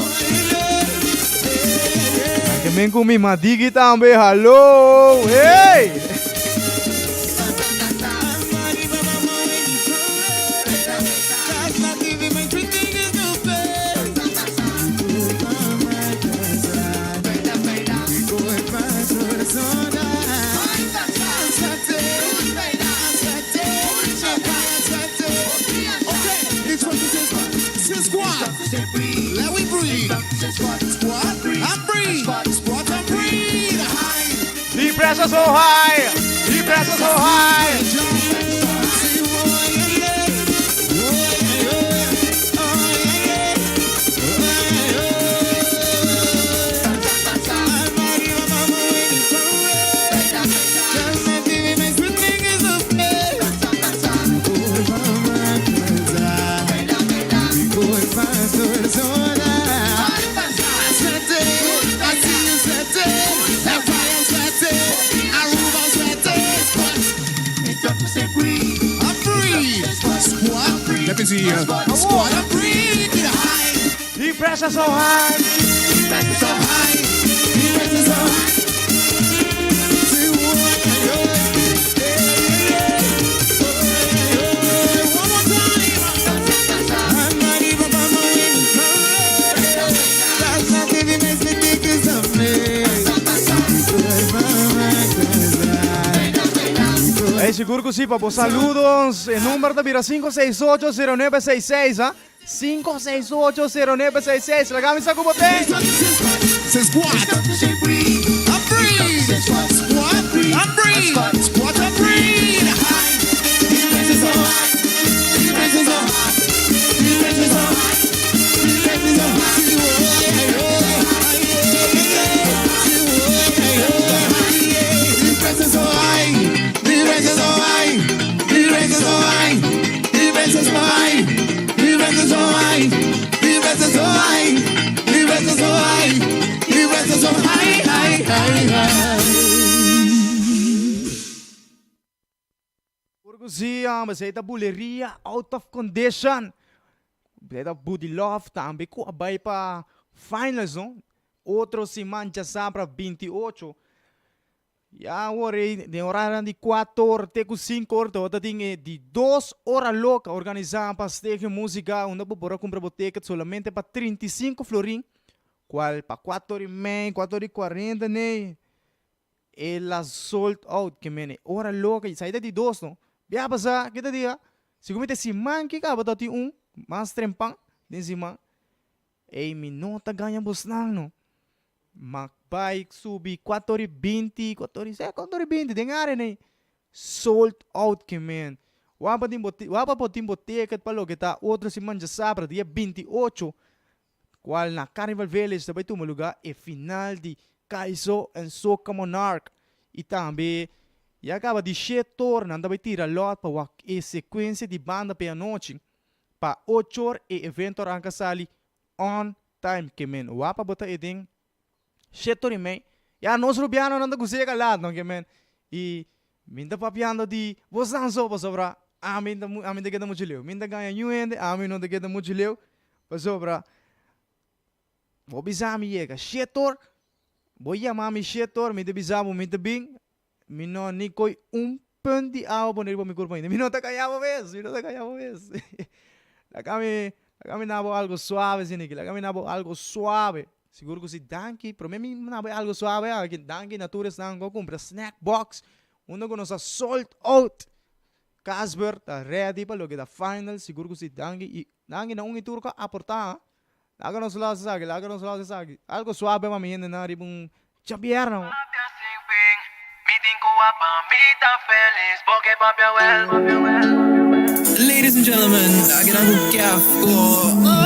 C: Nan ke men ku mi Madiki tambe, hallo! Hey! The pressure so high, the pressure so high. The pressure so high. Hey, sigur ku si pa bo saludos. E number ta bira 5680966, ah. 5680966. Laga mi sa ku bo ten. Burgusia, esei ta buleria out of condition. Esei ta Buddy Love tambe ku a bai pa finals no. Otro siman djasabra 28. Ya awor ei den orarionan di kuator te ku sinkor tabata tin e di dos ora loka organisá pa Stege Musica unda bo por a kumpra bo ticket solamente pa 35 florin kual pa kuator i mei, kuator i kuarenta nei el a sold out ke mene ora loka i saida di dos no bia pasa kita dia sigur mi ta siman ki kaba ta tin un mas trempan den siman Ey mi no ta gaña bosnan no. Ma bai subi cuator y binti, cuator y se, cuator y binti den area ney. Sold out ke men. Waba tin bo waba bo tin bo ticket pa loke ta otro siman djasabra dia 28 cual na Carnival Village ta bai tuma lugar e final di Kaiso en Soca Monarch y tambe ya caba di shetor nan ta bai tira lot pa wak e secuencia di banda p'e anochi. Pa ochor e evento a ranka sali on time ke men wapa bo ta eden shetor i mei ya nos rubianonan ta gusega laat no ke men i min ta papiando di bosnan so pasobra ami ta ami ta keda muchu leu min ta gaña niun hende ami no ta keda muchu leu pasobra bo bisa mi yega shetor bo yama mi shetor mi ta bisa bo mi ta bin mi no ni koi un. punt di awa pone riba mi kurpa ainda. Mi no ta kaña bo mes, mi no ta kaña bo mes. Laga mi, laga mi na bo algo suave asina aki, laga mi na bo algo suave. Sigur ku si danki, prome mi na bo e algo suave aki, danki na tur esnan ku a kumpra snack box, unda ku nos a sold out. Casper ta ready pa loke ta final, sigur ku si danki i danki na un i tur ku a aporta. Laga nos los esaki, laga nos los esaki. Algo suave pa mi hendenan riba un djabièrnè.
H: Ladies and gentlemen, aki nan ku kef, ku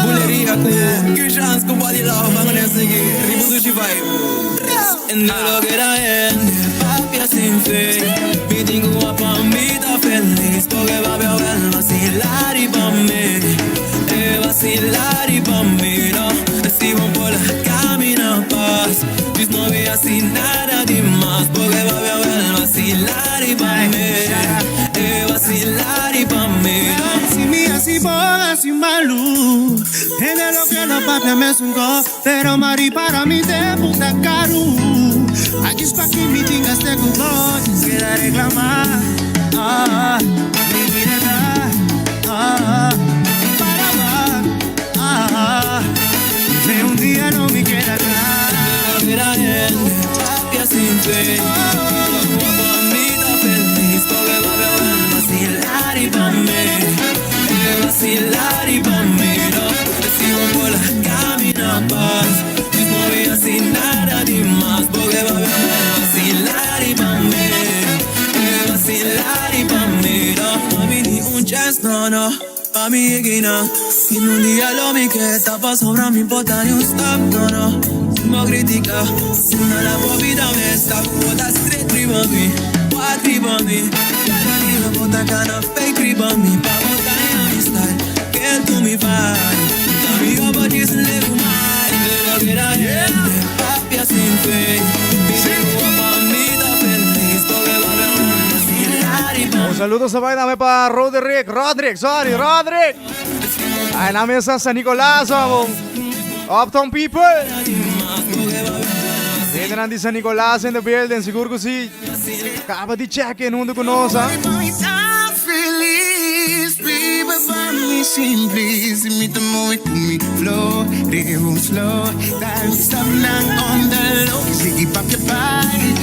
H: buleria, ku kushans, ku body love, nan ku nan sigui riba dushi vibe. En no lo keda hende papia sin fin. Mi tin ku wak pa mi ta felis, porque papia wel vacila riba mi. E vacila riba mi, no. Si bo por la camina pas, dis no bi haci nada di mas, porque papia wel vacila riba mi. E vacila riba mi, no.
I: Si mi haci bon, haci malu. Hende lo ke lo papia mesun ko. Pero mari para mi tempu ta karu. Aki spaki mi tin gaste ku bo. Keda reklamá. Ah, mi bida ta. Ah, para ba. Ah, si un dia no mi keda kla.
H: Mira hende papia sin fin. Pa mi ta felis porque papia wel vacila riba mi. E vacila riba mi, no. Si bo por la camina pas, dis no bi haci nada di mas porque papia wel vacila riba mi. E vacila riba mi, no. Pa mi ni un chance, no, no. Pa mi yegina. Sin un dia lo mi ke ta pasobra mi por ta ni un stop, no, no. No critica, una la bobida me sta ku bo ta straight riba mi, wat riba mi. Cada dia bo ta cana fake riba mi, pa bo ta mi style, get to mi vibe. Dami obo djis legu mai, pero keda hende papia sin fin. Mi tin pa mi ta felis, porque papia wel vacila riba
C: Un saludo sa bay dame pa Roderick, Roderick, sorry, Roderick. Ay, na mesa San Nicolas, amo. Uptown people. Hendenan di San Nicolas in the building, sigur ku si. Kaba di check in huntu ku nos, ah.
I: Feliz, vive pa mi simples. Mi ta move ku mi flow, riba slow. Dance up on the low. Sigui papia bai.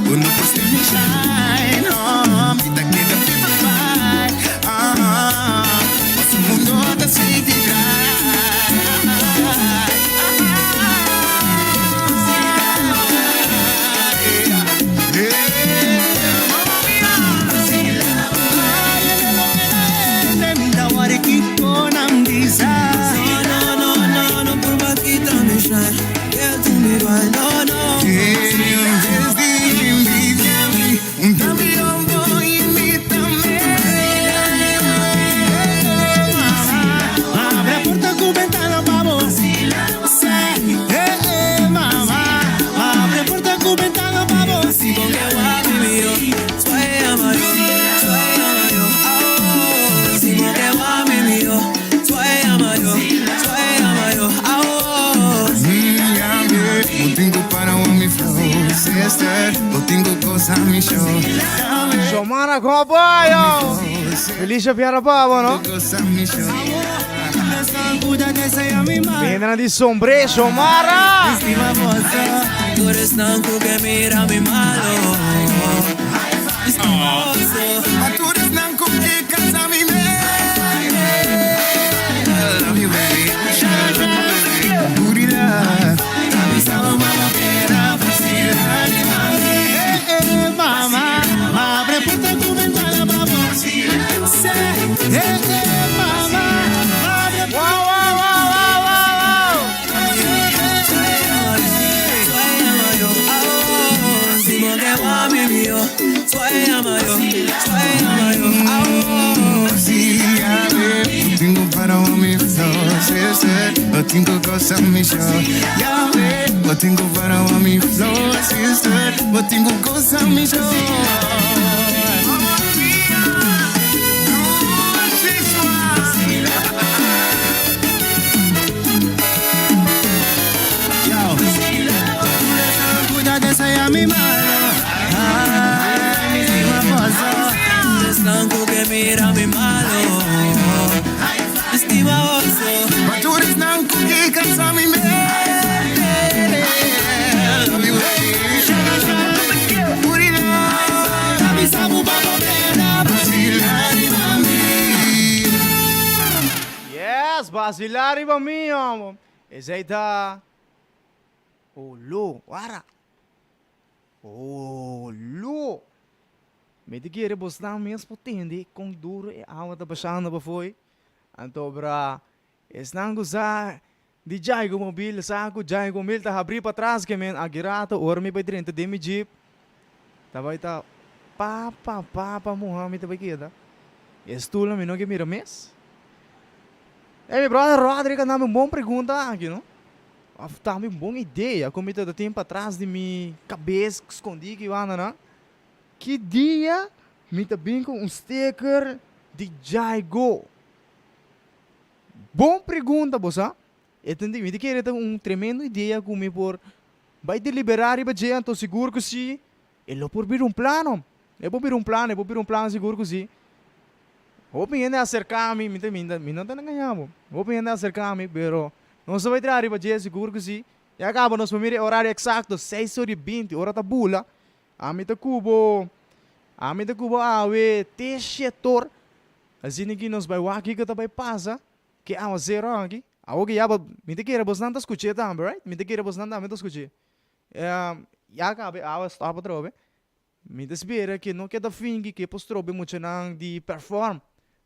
I: Uno por still mi shine. Oh, mi ta keda viva bai. Paso mundo ta sigui
H: No, no, no, no, no por vaquita mi shine. Get to me vibe, no, no.
I: Un cambio invítame. Abre puerta ku ventana pa bo. Eh, mamá. Abre puerta ku ventana pa bo.
H: Si con que guapi mío, sueña mayo, sueña mayo, oh. Si con que guapi mío, sueña mayo, sueña mayo, oh.
I: No tengo para mi flow, sister. No tengo cosa mi show.
C: Shomara Kobayo. Feliz Piara Pavo, no?
I: Cosa mi show.
C: Hendenan di Sombre, Shomara.
H: Tú eres tan que mira mi malo.
I: Tu eres blanco que casa mi I love you, baby. Booty love. Eh, mamá, abre puerta tu ventana, vamos. Eh, mamá, abre
C: Wow, wow, wow, wow, wow, wow.
H: Sueña mayo, oh. Si con que guapi mío, sueña mayo, sueña mayo, oh.
I: Sí, a ver, no tengo para mi flow, sister. No tengo cosa mi show. Ya ve, no tengo para mi flow, sister. No tengo cosa mi show. Mamma mia, dulce suave. Yo, cuida de esa mi mano. Ay, mi
C: Basilá riba mi, homo. Esei ta Olo, wara. Olo. Mi ta kere bosnan mes por tende kon duro e awa ta bashando pafoi. Anto bra, esnan ku sa di Jaigo Mobil sa ku Jaigo Mobil ta habrí patras ke men aki rato ora mi bai drenta den mi jeep ta bai ta papa papa muha mi ta bai keda. E stulnan mi no ke mira mes. Ey mi brother Roderick a dami un bon pregunta aki no. Of tambe un bon idea ku mi ta tin patras di mi kabes skondí ki banda nan. Ki dia mi ta bin ku un sticker di Jaigo? Bon pregunta bo sa. E ta mi ta kere ta un tremendo idea ku mi por bai deliberá riba dje anto sigur ku si e lo por bira un plano. E por bira un plano, e por bira un plano sigur ku si. Hopi hende a aserká mi, mi ta mi no ta engañá bo. Hopi hende a aserká mi pero nos ta bai traha riba dje sigur ku si. Ya kaba nos por mira e orario eksakto seis ora i binti ora ta bula. Ami ta ku bo, ami ta ku bo awe te shetor. Asina ki nos bai wak kiko ta bai pasa ke awasero aki. Awor ke ya bo, mi ta kere bosnan ta skuch'é tambe, right? Mi ta kere bosnan tambe ta skuch'é. Ya kaba e awa stòp atrobe. Mi ta spera ke no keda fingi ke por strobe muchanan di perform.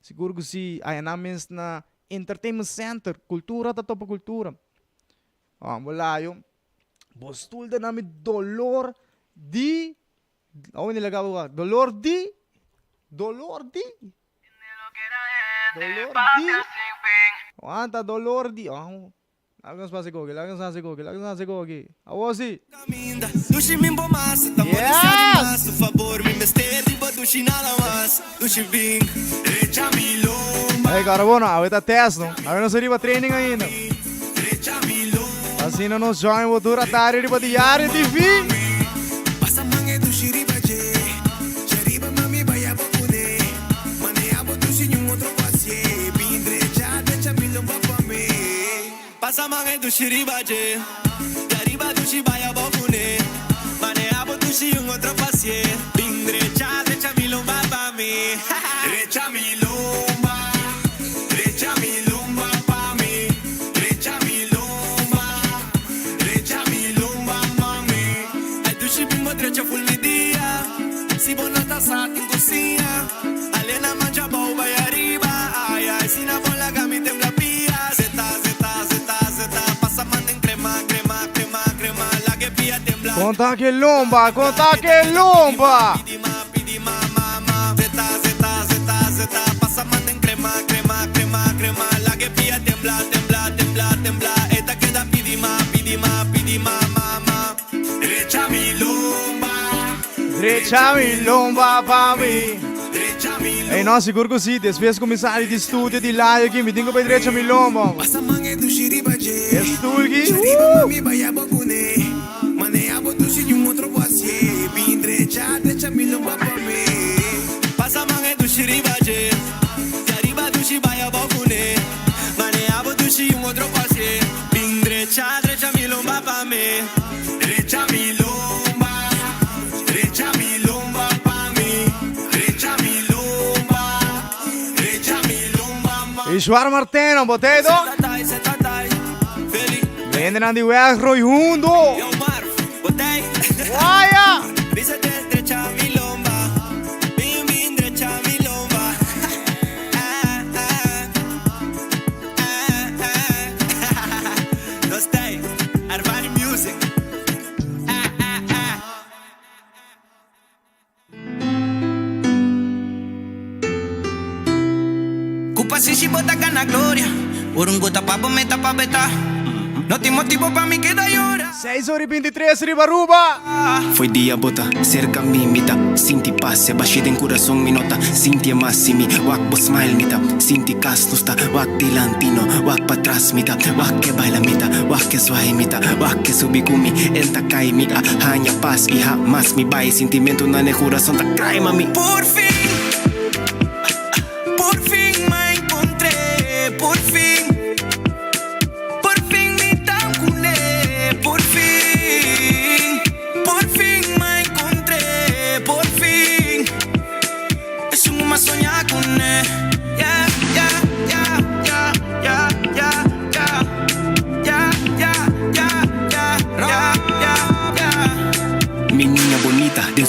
C: Sigur ku si, aya nan mes na Entertainment Center, kultura ta topa kultura. Bo layo, bo stul ta na mi dolor di, awe ni laga bo wak, dolor di, dolor di, dolor di, wanta dolor di, laga nos pasa koki, laga nos hasi koki, laga nos hasi koki, awor si. Yes! Hey Carabono, awe ta test no, awe nos riba training ainda. Asina nos join bo tur atari riba Diario TV. Konta ke lomba, konta ke lomba. Drecha mi lomba pa mi. Ey no, sigur ku si. Despues ku mi sali di studio di Layo aki, mi tin ku bai drecha mi lomba. E stoel aki, woo! Ishwar Marteno, botedo. Hendenan di weg rooi hundo. Waya!
H: Ku pasenshi bo ta gana gloria. Ora un gota pa bo meta pa beta. No tin motibo pa mi keda yora.
C: Seis ora y bintitres riba Aruba.
J: Foi dia bo ta serka mi, mi ta sinti pas E bashi den kurason mi no ta sinti e mas Si mi wak bo smile mi ta sinti kas Nos ta wak dilanti no wak patras Mi ta wak ke baila mi ta wak ke zwai Mi ta wak ke subi ku mi el ta kai Mi a haña pas i hamas mi bai Sintimentunan den kurason ta krai mami.
H: Por fin, por fin m'a encontré Por fin. Por fin mi ta cune, por fin, por fin m'a encontré, por fin. Esun cu m'a soña cune, yeah, yeah, yeah, yeah, yeah, yeah.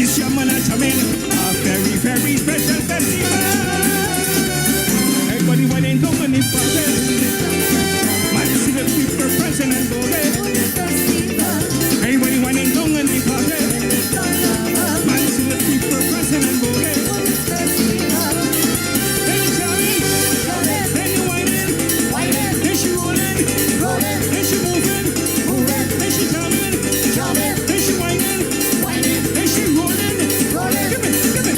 D: This jamming and jamming, a very, very special festival. Everybody whining down on the party. Man, see the people prancing and going. Everybody whining down on the party. Man, see the people prancing and going. Then she jamming, then you whining, then she rolling, then she moving, then she jamming, then she whining, then she rolling. Give me, give me.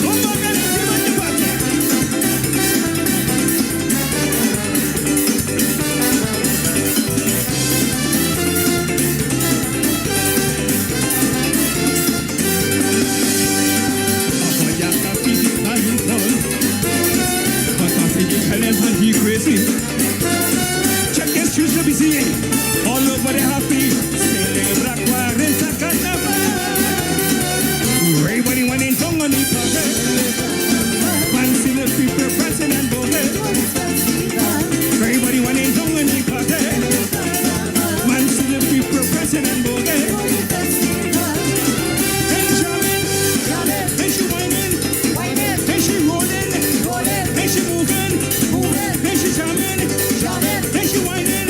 D: Come back and give it the party. Check the streets to be seen all over the happy. Celebra 40 carnaval. Everybody went in tongue on the party. Man, see the people prancing and going. Everybody went in tongue on the party. Man, see the people prancing and going. Then jamming, then she whining, then she rolling, then she moving, then she jamming, then she whining.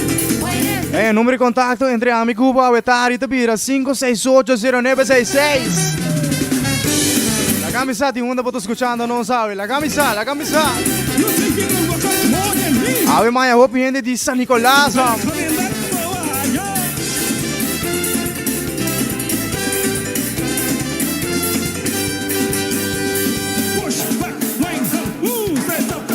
C: E numero di contacto entre ami Cuba Wetari ta bira 5680966. La camisa di unda bo scuchando no sabe. La camisa, la camisa.
D: You think you can work out more than me?
C: Ave Maya hopi hende di San Nicolas.
D: Coming back for a while. Push back, wind up, ooh, press up, I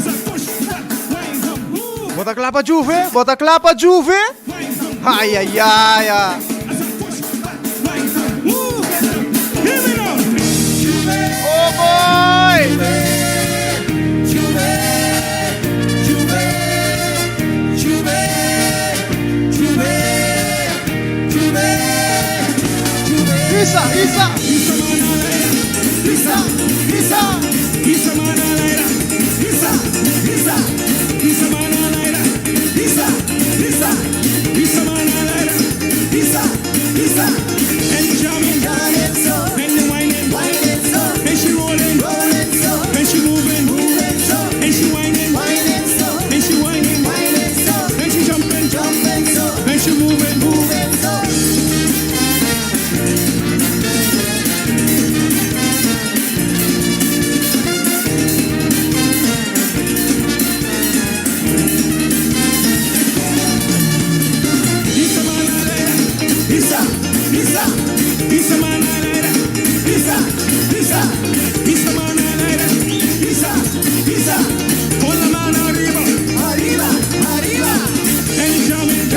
D: said push back, wind up, ooh,
C: Bo ta cla pa Juve, bo ta cla pa Juve.
D: wind up.
C: Ai ai ai. ai.
D: I said push back, wind up, ooh, press up. Here we go.
C: Oh boy! Isa, Isa.
D: Isa, Isa, Isa Manalera, Isa, Isa, Isa Manalera, Isa, Isa, Isa Manalera, Isa, Isa, and jamming, and the whining, and she rolling, and she moving, and she whining, and she whining, and she jumping, and she moving, moving. Isa Manalera, Isa, Isa, Isa Manalera, Isa, Isa, Isa Manalera, Isa, Isa, con la mano arriba, arriba, arriba, and jamming,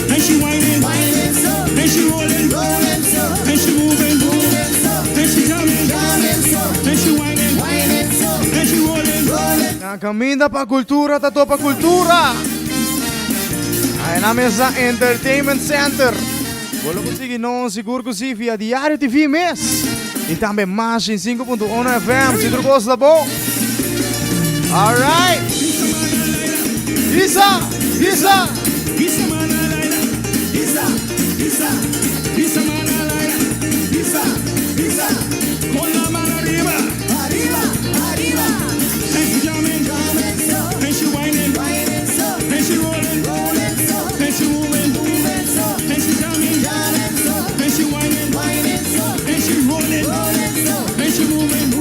D: and she whining, and she rolling, and she moving, and she jamming, and she whining, and she rolling.
C: Na caminda pa cultura, ta topa cultura. Ay na mesa Entertainment Center. Bo lo consigui nos sigur cu si via Diario TV mes. Y tambe Mas 5.1 FM. Si tur cos ta bon. All right. Isa, Isa.
D: Isa Manalera, Isa, Isa, Isa Manalera, Isa, Isa, con la mano arriba, arriba, arriba. And she jamming, and she whining, and she rolling, and she moving, and she jamming, and she whining, and she rolling, and she moving.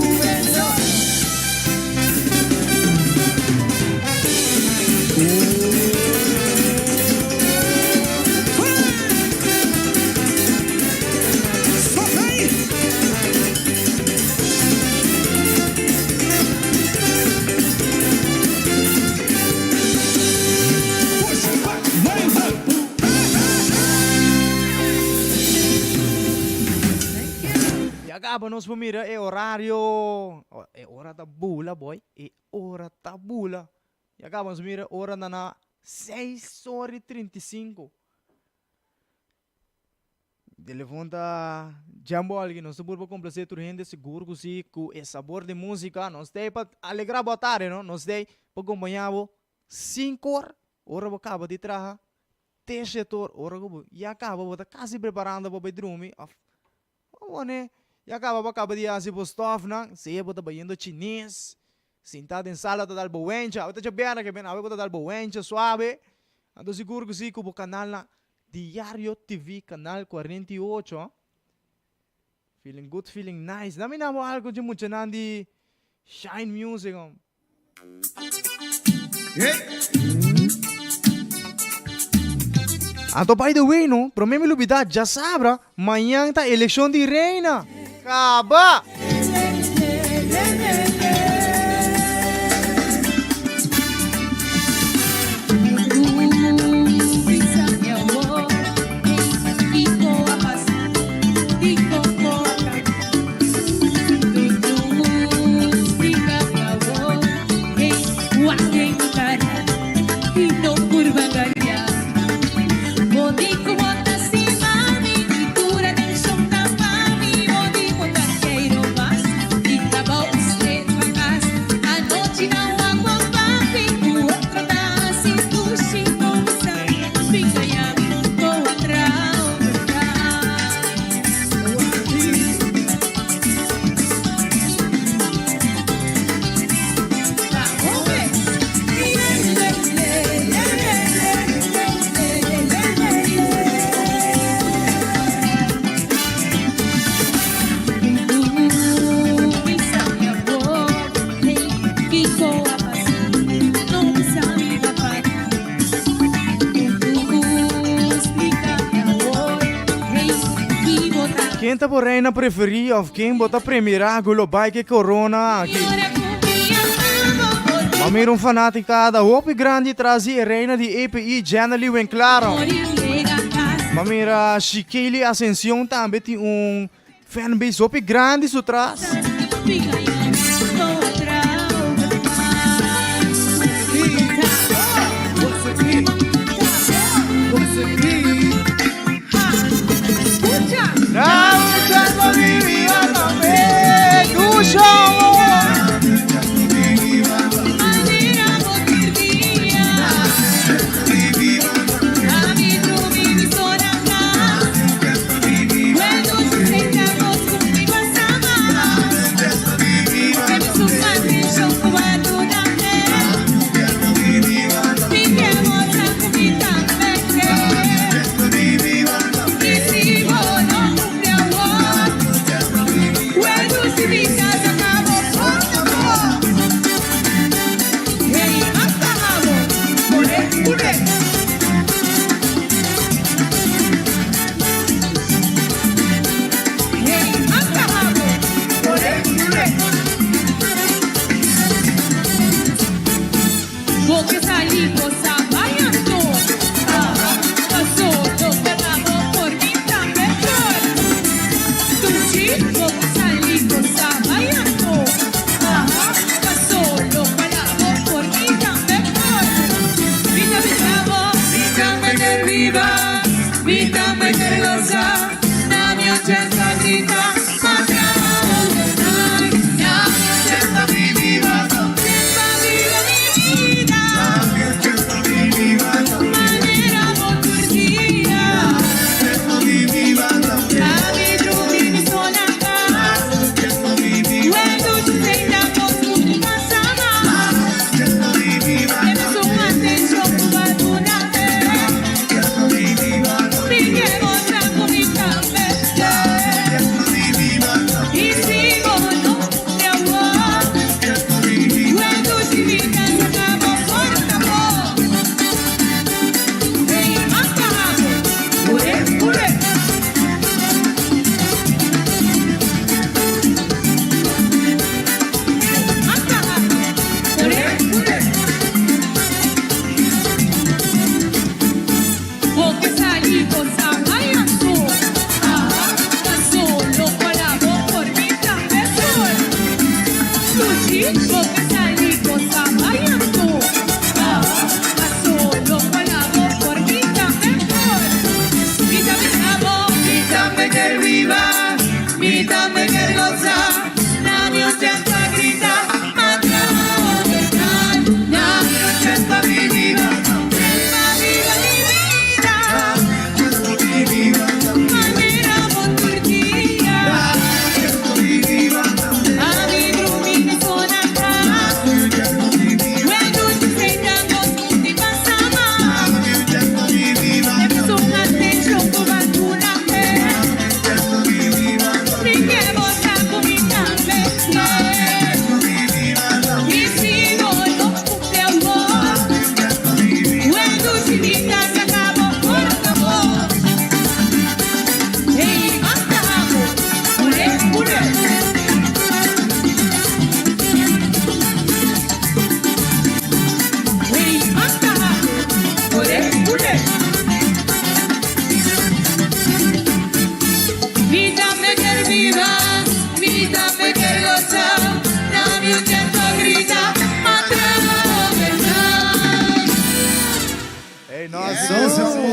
D: Push back, wind up.
C: Ya caba nos por mira e horario. Oh, e ora ta bula, boy. E ora ta bula. Ya caba nos mira ora na na 6 ora y 35. Telefon ta jambo alguien. Nos ta purba complacer tur hende sigur cu si cu e sabor di musica. Nos ta ey pa alegra bo tarde, no? Nos ta ey pa acompaña bo 5 or. Ora bo kaba di traha, te shetor, ora ku bo ya kaba bo ta kasi preparando pa bai drumi òf bo pone ya kaba bo kaba di hasi bo stòfnan, sea bo ta bayendo chines, sintá den sala ta dal bo wencha, awe ta djabièrnè ke ben, awe bo ta dal bo wencha suabe, anto sigur ku si ku bo kanal na Diario TV kanal 48, feeling good feeling nice, na mi na bo algu dje muchanan di Shine Music. Anto by the way no, prome mi lubida djasabra mañan ta elekshon di reina. Kaba! Ken ta bo reina preferí of ken bo ta premirá ku lo bai ke korona aki? Bo mira un fanaticada hopi grandi tras di e reina di API Jennaly Winclaro. Bo mira Shikely Ascension tambe tin un fanbase hopi grandi su tras.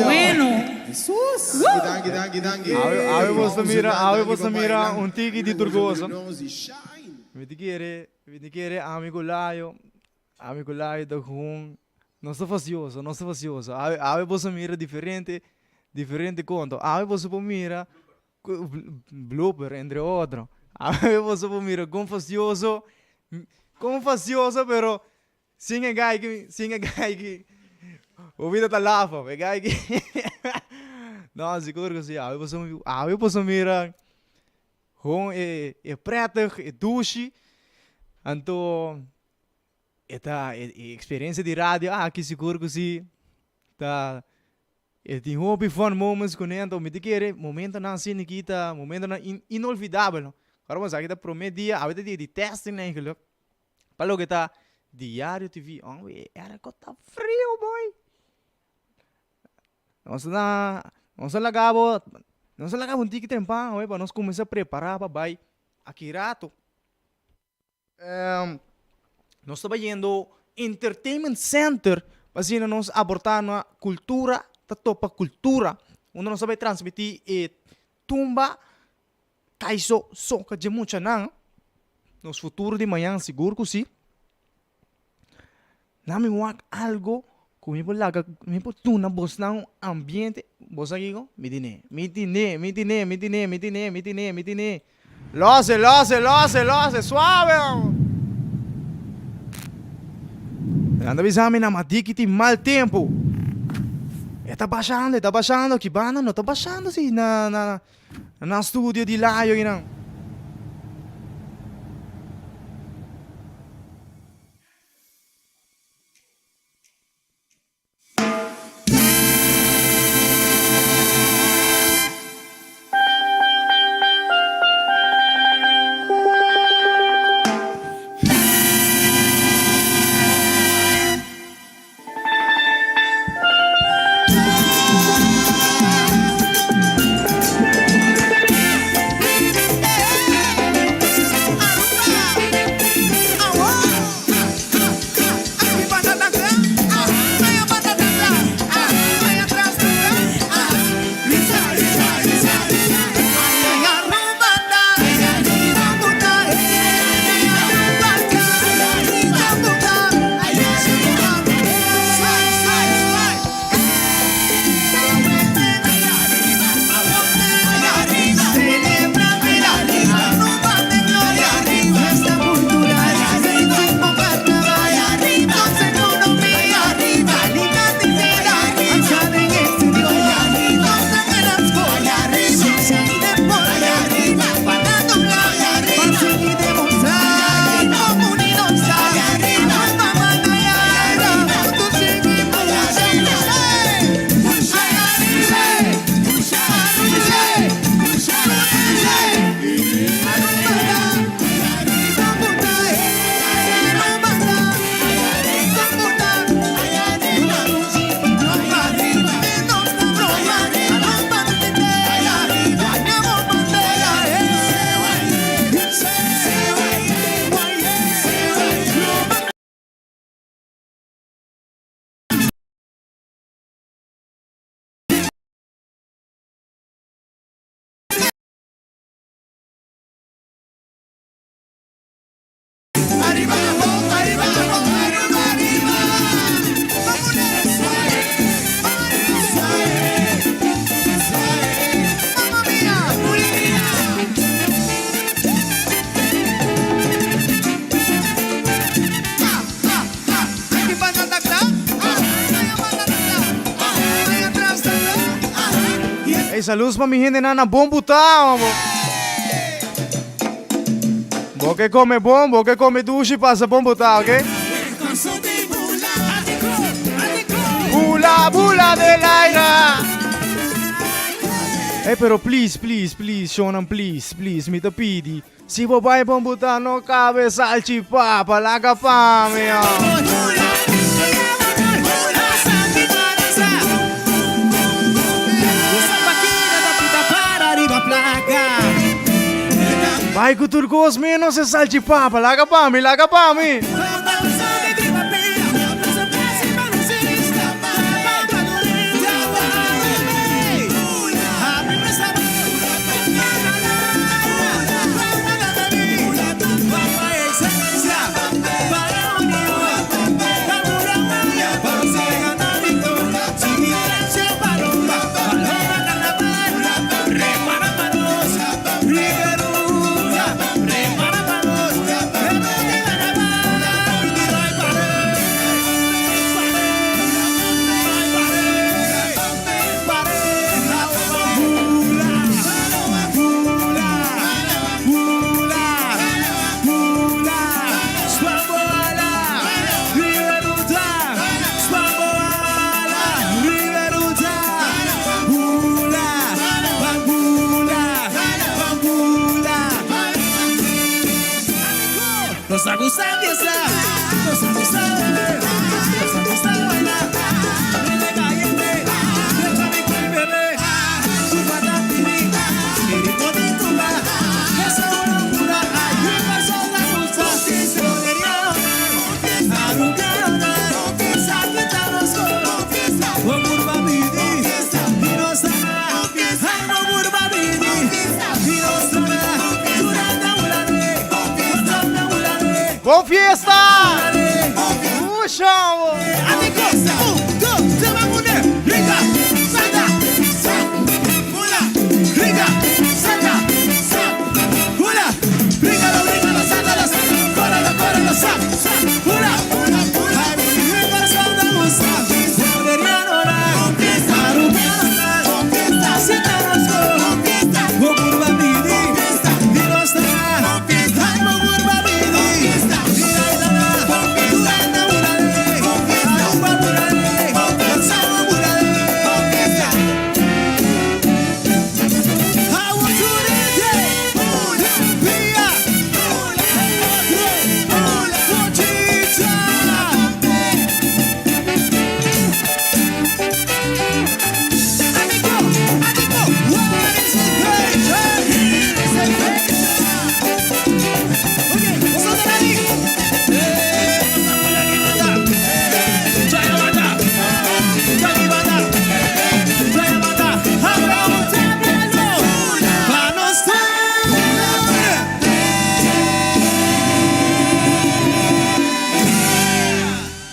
D: Bueno.
F: Jesus. Danki, danki, danki.
C: Awe, awe boso mira, awe boso mira un tiki di turgoso. Mi ti kere, mi ti kere ami ku Layo, ami ku Layo ta gewoon, nos ta fasioso, nos ta fasioso. Awe, awe boso mira diferente, diferente konto. Awe boso por mira blooper, entre otro. Awe boso por mira kon fasioso, kon fasioso pero Sin e guy ki, sin e guy ki, bo bida ta lafa, e guy ki, no, sigur ku si, awe boso, awe boso mira kon e e prettig, e dushi, anto e ta e eksperensia di radio aki sigur ku si ta e tin hopi fun moments kuné, anto mi ta kere momentonan asina aki ta momentonan inolvidabel, ora bo sa aki ta prome dia, awe ta dia di testing eigenlijk. Pa loke ta Diario TV, hombre, e airco ta frio, boy. Nos na, nos a laga bo, nos a laga bo un tiki tempan, oe, pa nos cuminsa prepara pa bay aki rato. Nos ta bayendo Entertainment Center pa asina nos aborta na cultura ta topa cultura, unda nos ta bay transmiti e tumba Kaiso soka dje muchanan, nos futuro di mañan sigur ku si. Nan mi wak algo ku mi por laga, mi por duna bosnan un ambiente, bo sa kiko? Mi tine, mi tine, mi tine, mi tine, mi tine, mi tine, mi tine. Lose, lose, lose, lose, suave amo. Nan ta bisa mi na Madiki tin mal tempu. E ta bashando, e ta bashando, ki banda no ta bashando si na na. Nan studio di layo einan. Ey saludos pa mi hendenan na Bon Butao. Bo ke come bon, bo ke come dushi, pasa Bon Butao, ok? Bula, bula del aire. Ey, pero please, please, please, shonan, please, please, mi ta pidi. Si bo bai bon buta no cabe salchipapa, laga pa mi, oh. Bai ku tur kos menos e salchipapa, laga pa mi, laga pa mi. Bon fiesta! Usha!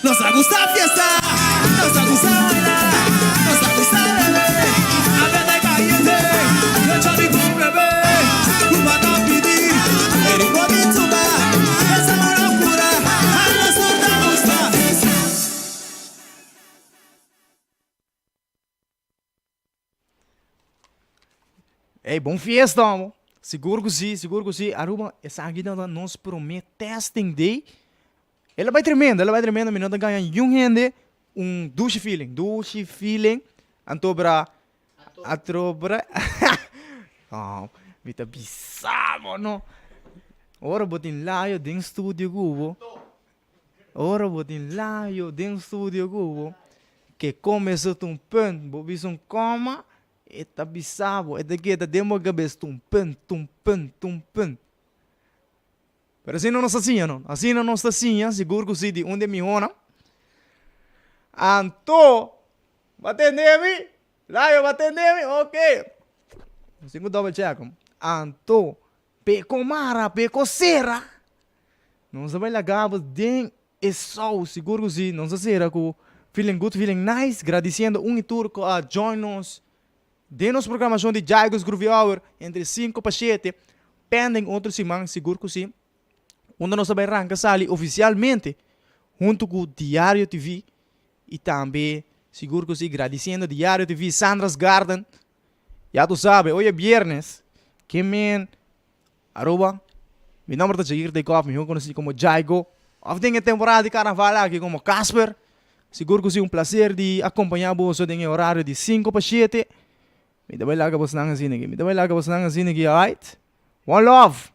H: Nos a gusta fiesta, nos a gusta baila, nos a gusta bebe. Aprieta y caliente, yo chami con bebé. Cuba no pidi, el hijo de tuba. Esa es una locura, a nosotros nos gusta.
C: Ey, bon fiesta, amo. Sigur ku si, sigur ku si. Aruba, esaki ta nos prome testing day. El a bai tremendo, el a bai tremendo. Mi no ta gaña niun hende. Un dushi feeling, dushi feeling. Anto bra, atro bra, oh, mi ta bisa bo no. Ora bo tin layo den studio ku bo, ora bo tin layo den studio ku bo, ke come so ta un punt, bo bisa un coma, E ta bisa bo, e ta keda den bo kabes tum pun, tum pun, tum pun. Pero asina nos ta siña no, asina nos ta siña, sigur ku si di un di e mihónan. Anto, bo a tende mi? Layo, bo a tende mi? Ok. Nos tin ku double check. Anto, peko mara, peko sera. Nos a bai laga bo den E sou, sigur ku si, nos a sera ku feeling good, feeling nice, gradisiendo un i tur ku a join nos den nos programashon di Jaigos Groovy Hour entre sinku pa shete, pending otro siman, sigur ku si, unda nos ta bai ranka sali ofisialmente huntu ku Diario TV i tambe sigur ku si gradisiendo Diario TV, Sandra's Garden, ya tu sabe, oye biernes, ke men Aruba, Mi nomber ta Jair Dijkhoff, mihó konosí komo Jaigo, òf den e temporada di karnaval aki komo Casper. Sigur ku si un plaser di akompañá boso den e orario di sinku pa shete. Mi ta bai laga bosnan asina aki, mi ta bai laga bosnan asina aki, alright? One love!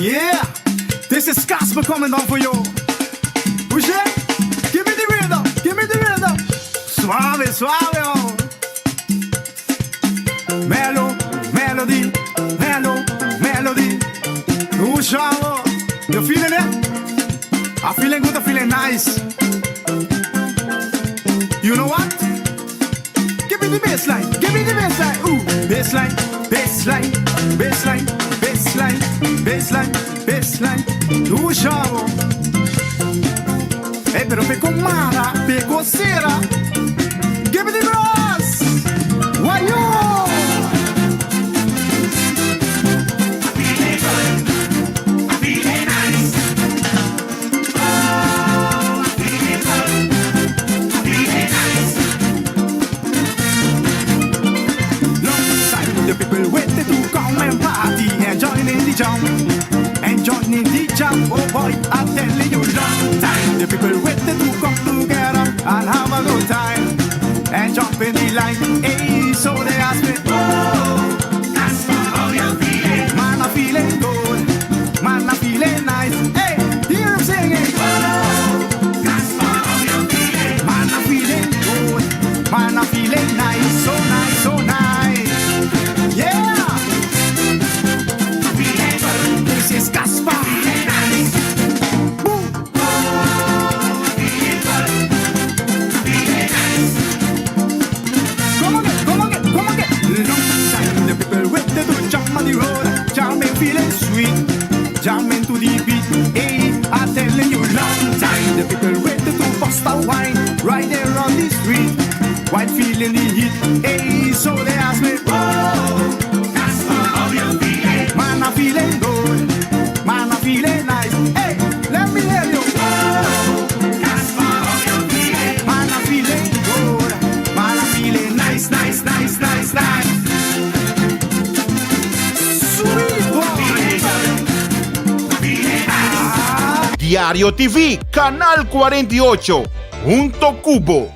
B: Yeah, this is Casper coming down for you. Oye, give me the rhythm, give me the rhythm. Suave, suave, oh. Melo, melody, melo, melody. Usha, you feeling it? I'm feeling good, I'm feeling nice. You know what? Give me the bassline, give me the bassline, ooh. Bassline, bassline, bassline, bassline, bassline, bassline. Ooh, chavo. Hey, pero peko mara, peko sera. Give me the grass. Wayo! The people waiting to come and party and join in the jump and join in the jump. Oh boy, I'm telling you, long time. The people waiting to come together and have a good time and jump in the line. Hey, so they ask me, oh, that's how you feeling? Man, I'm feeling good. Man, I'm feeling nice. Hey, hear 'em singing. Oh, that's how you feeling? Man, I'm feeling good. Man, I'm feeling nice. So nice, so nice. Yeah. This is Casper. Boom. Come on. Jamming to the beat. Hey, I telling you long time. The people waiting to bust a wine right there on the street. White feeling the heat. Hey, so they ask me, whoa, how you feeling? Man, I'm feeling good. Man, I'm feeling nice. Hey, let me hear you. Whoa, how you feeling? Man, I'm feeling good. Man, I'm feeling nice, nice, nice, nice, nice. Sweet boy.
G: Diario TV, Canal 48, hunto cu bo.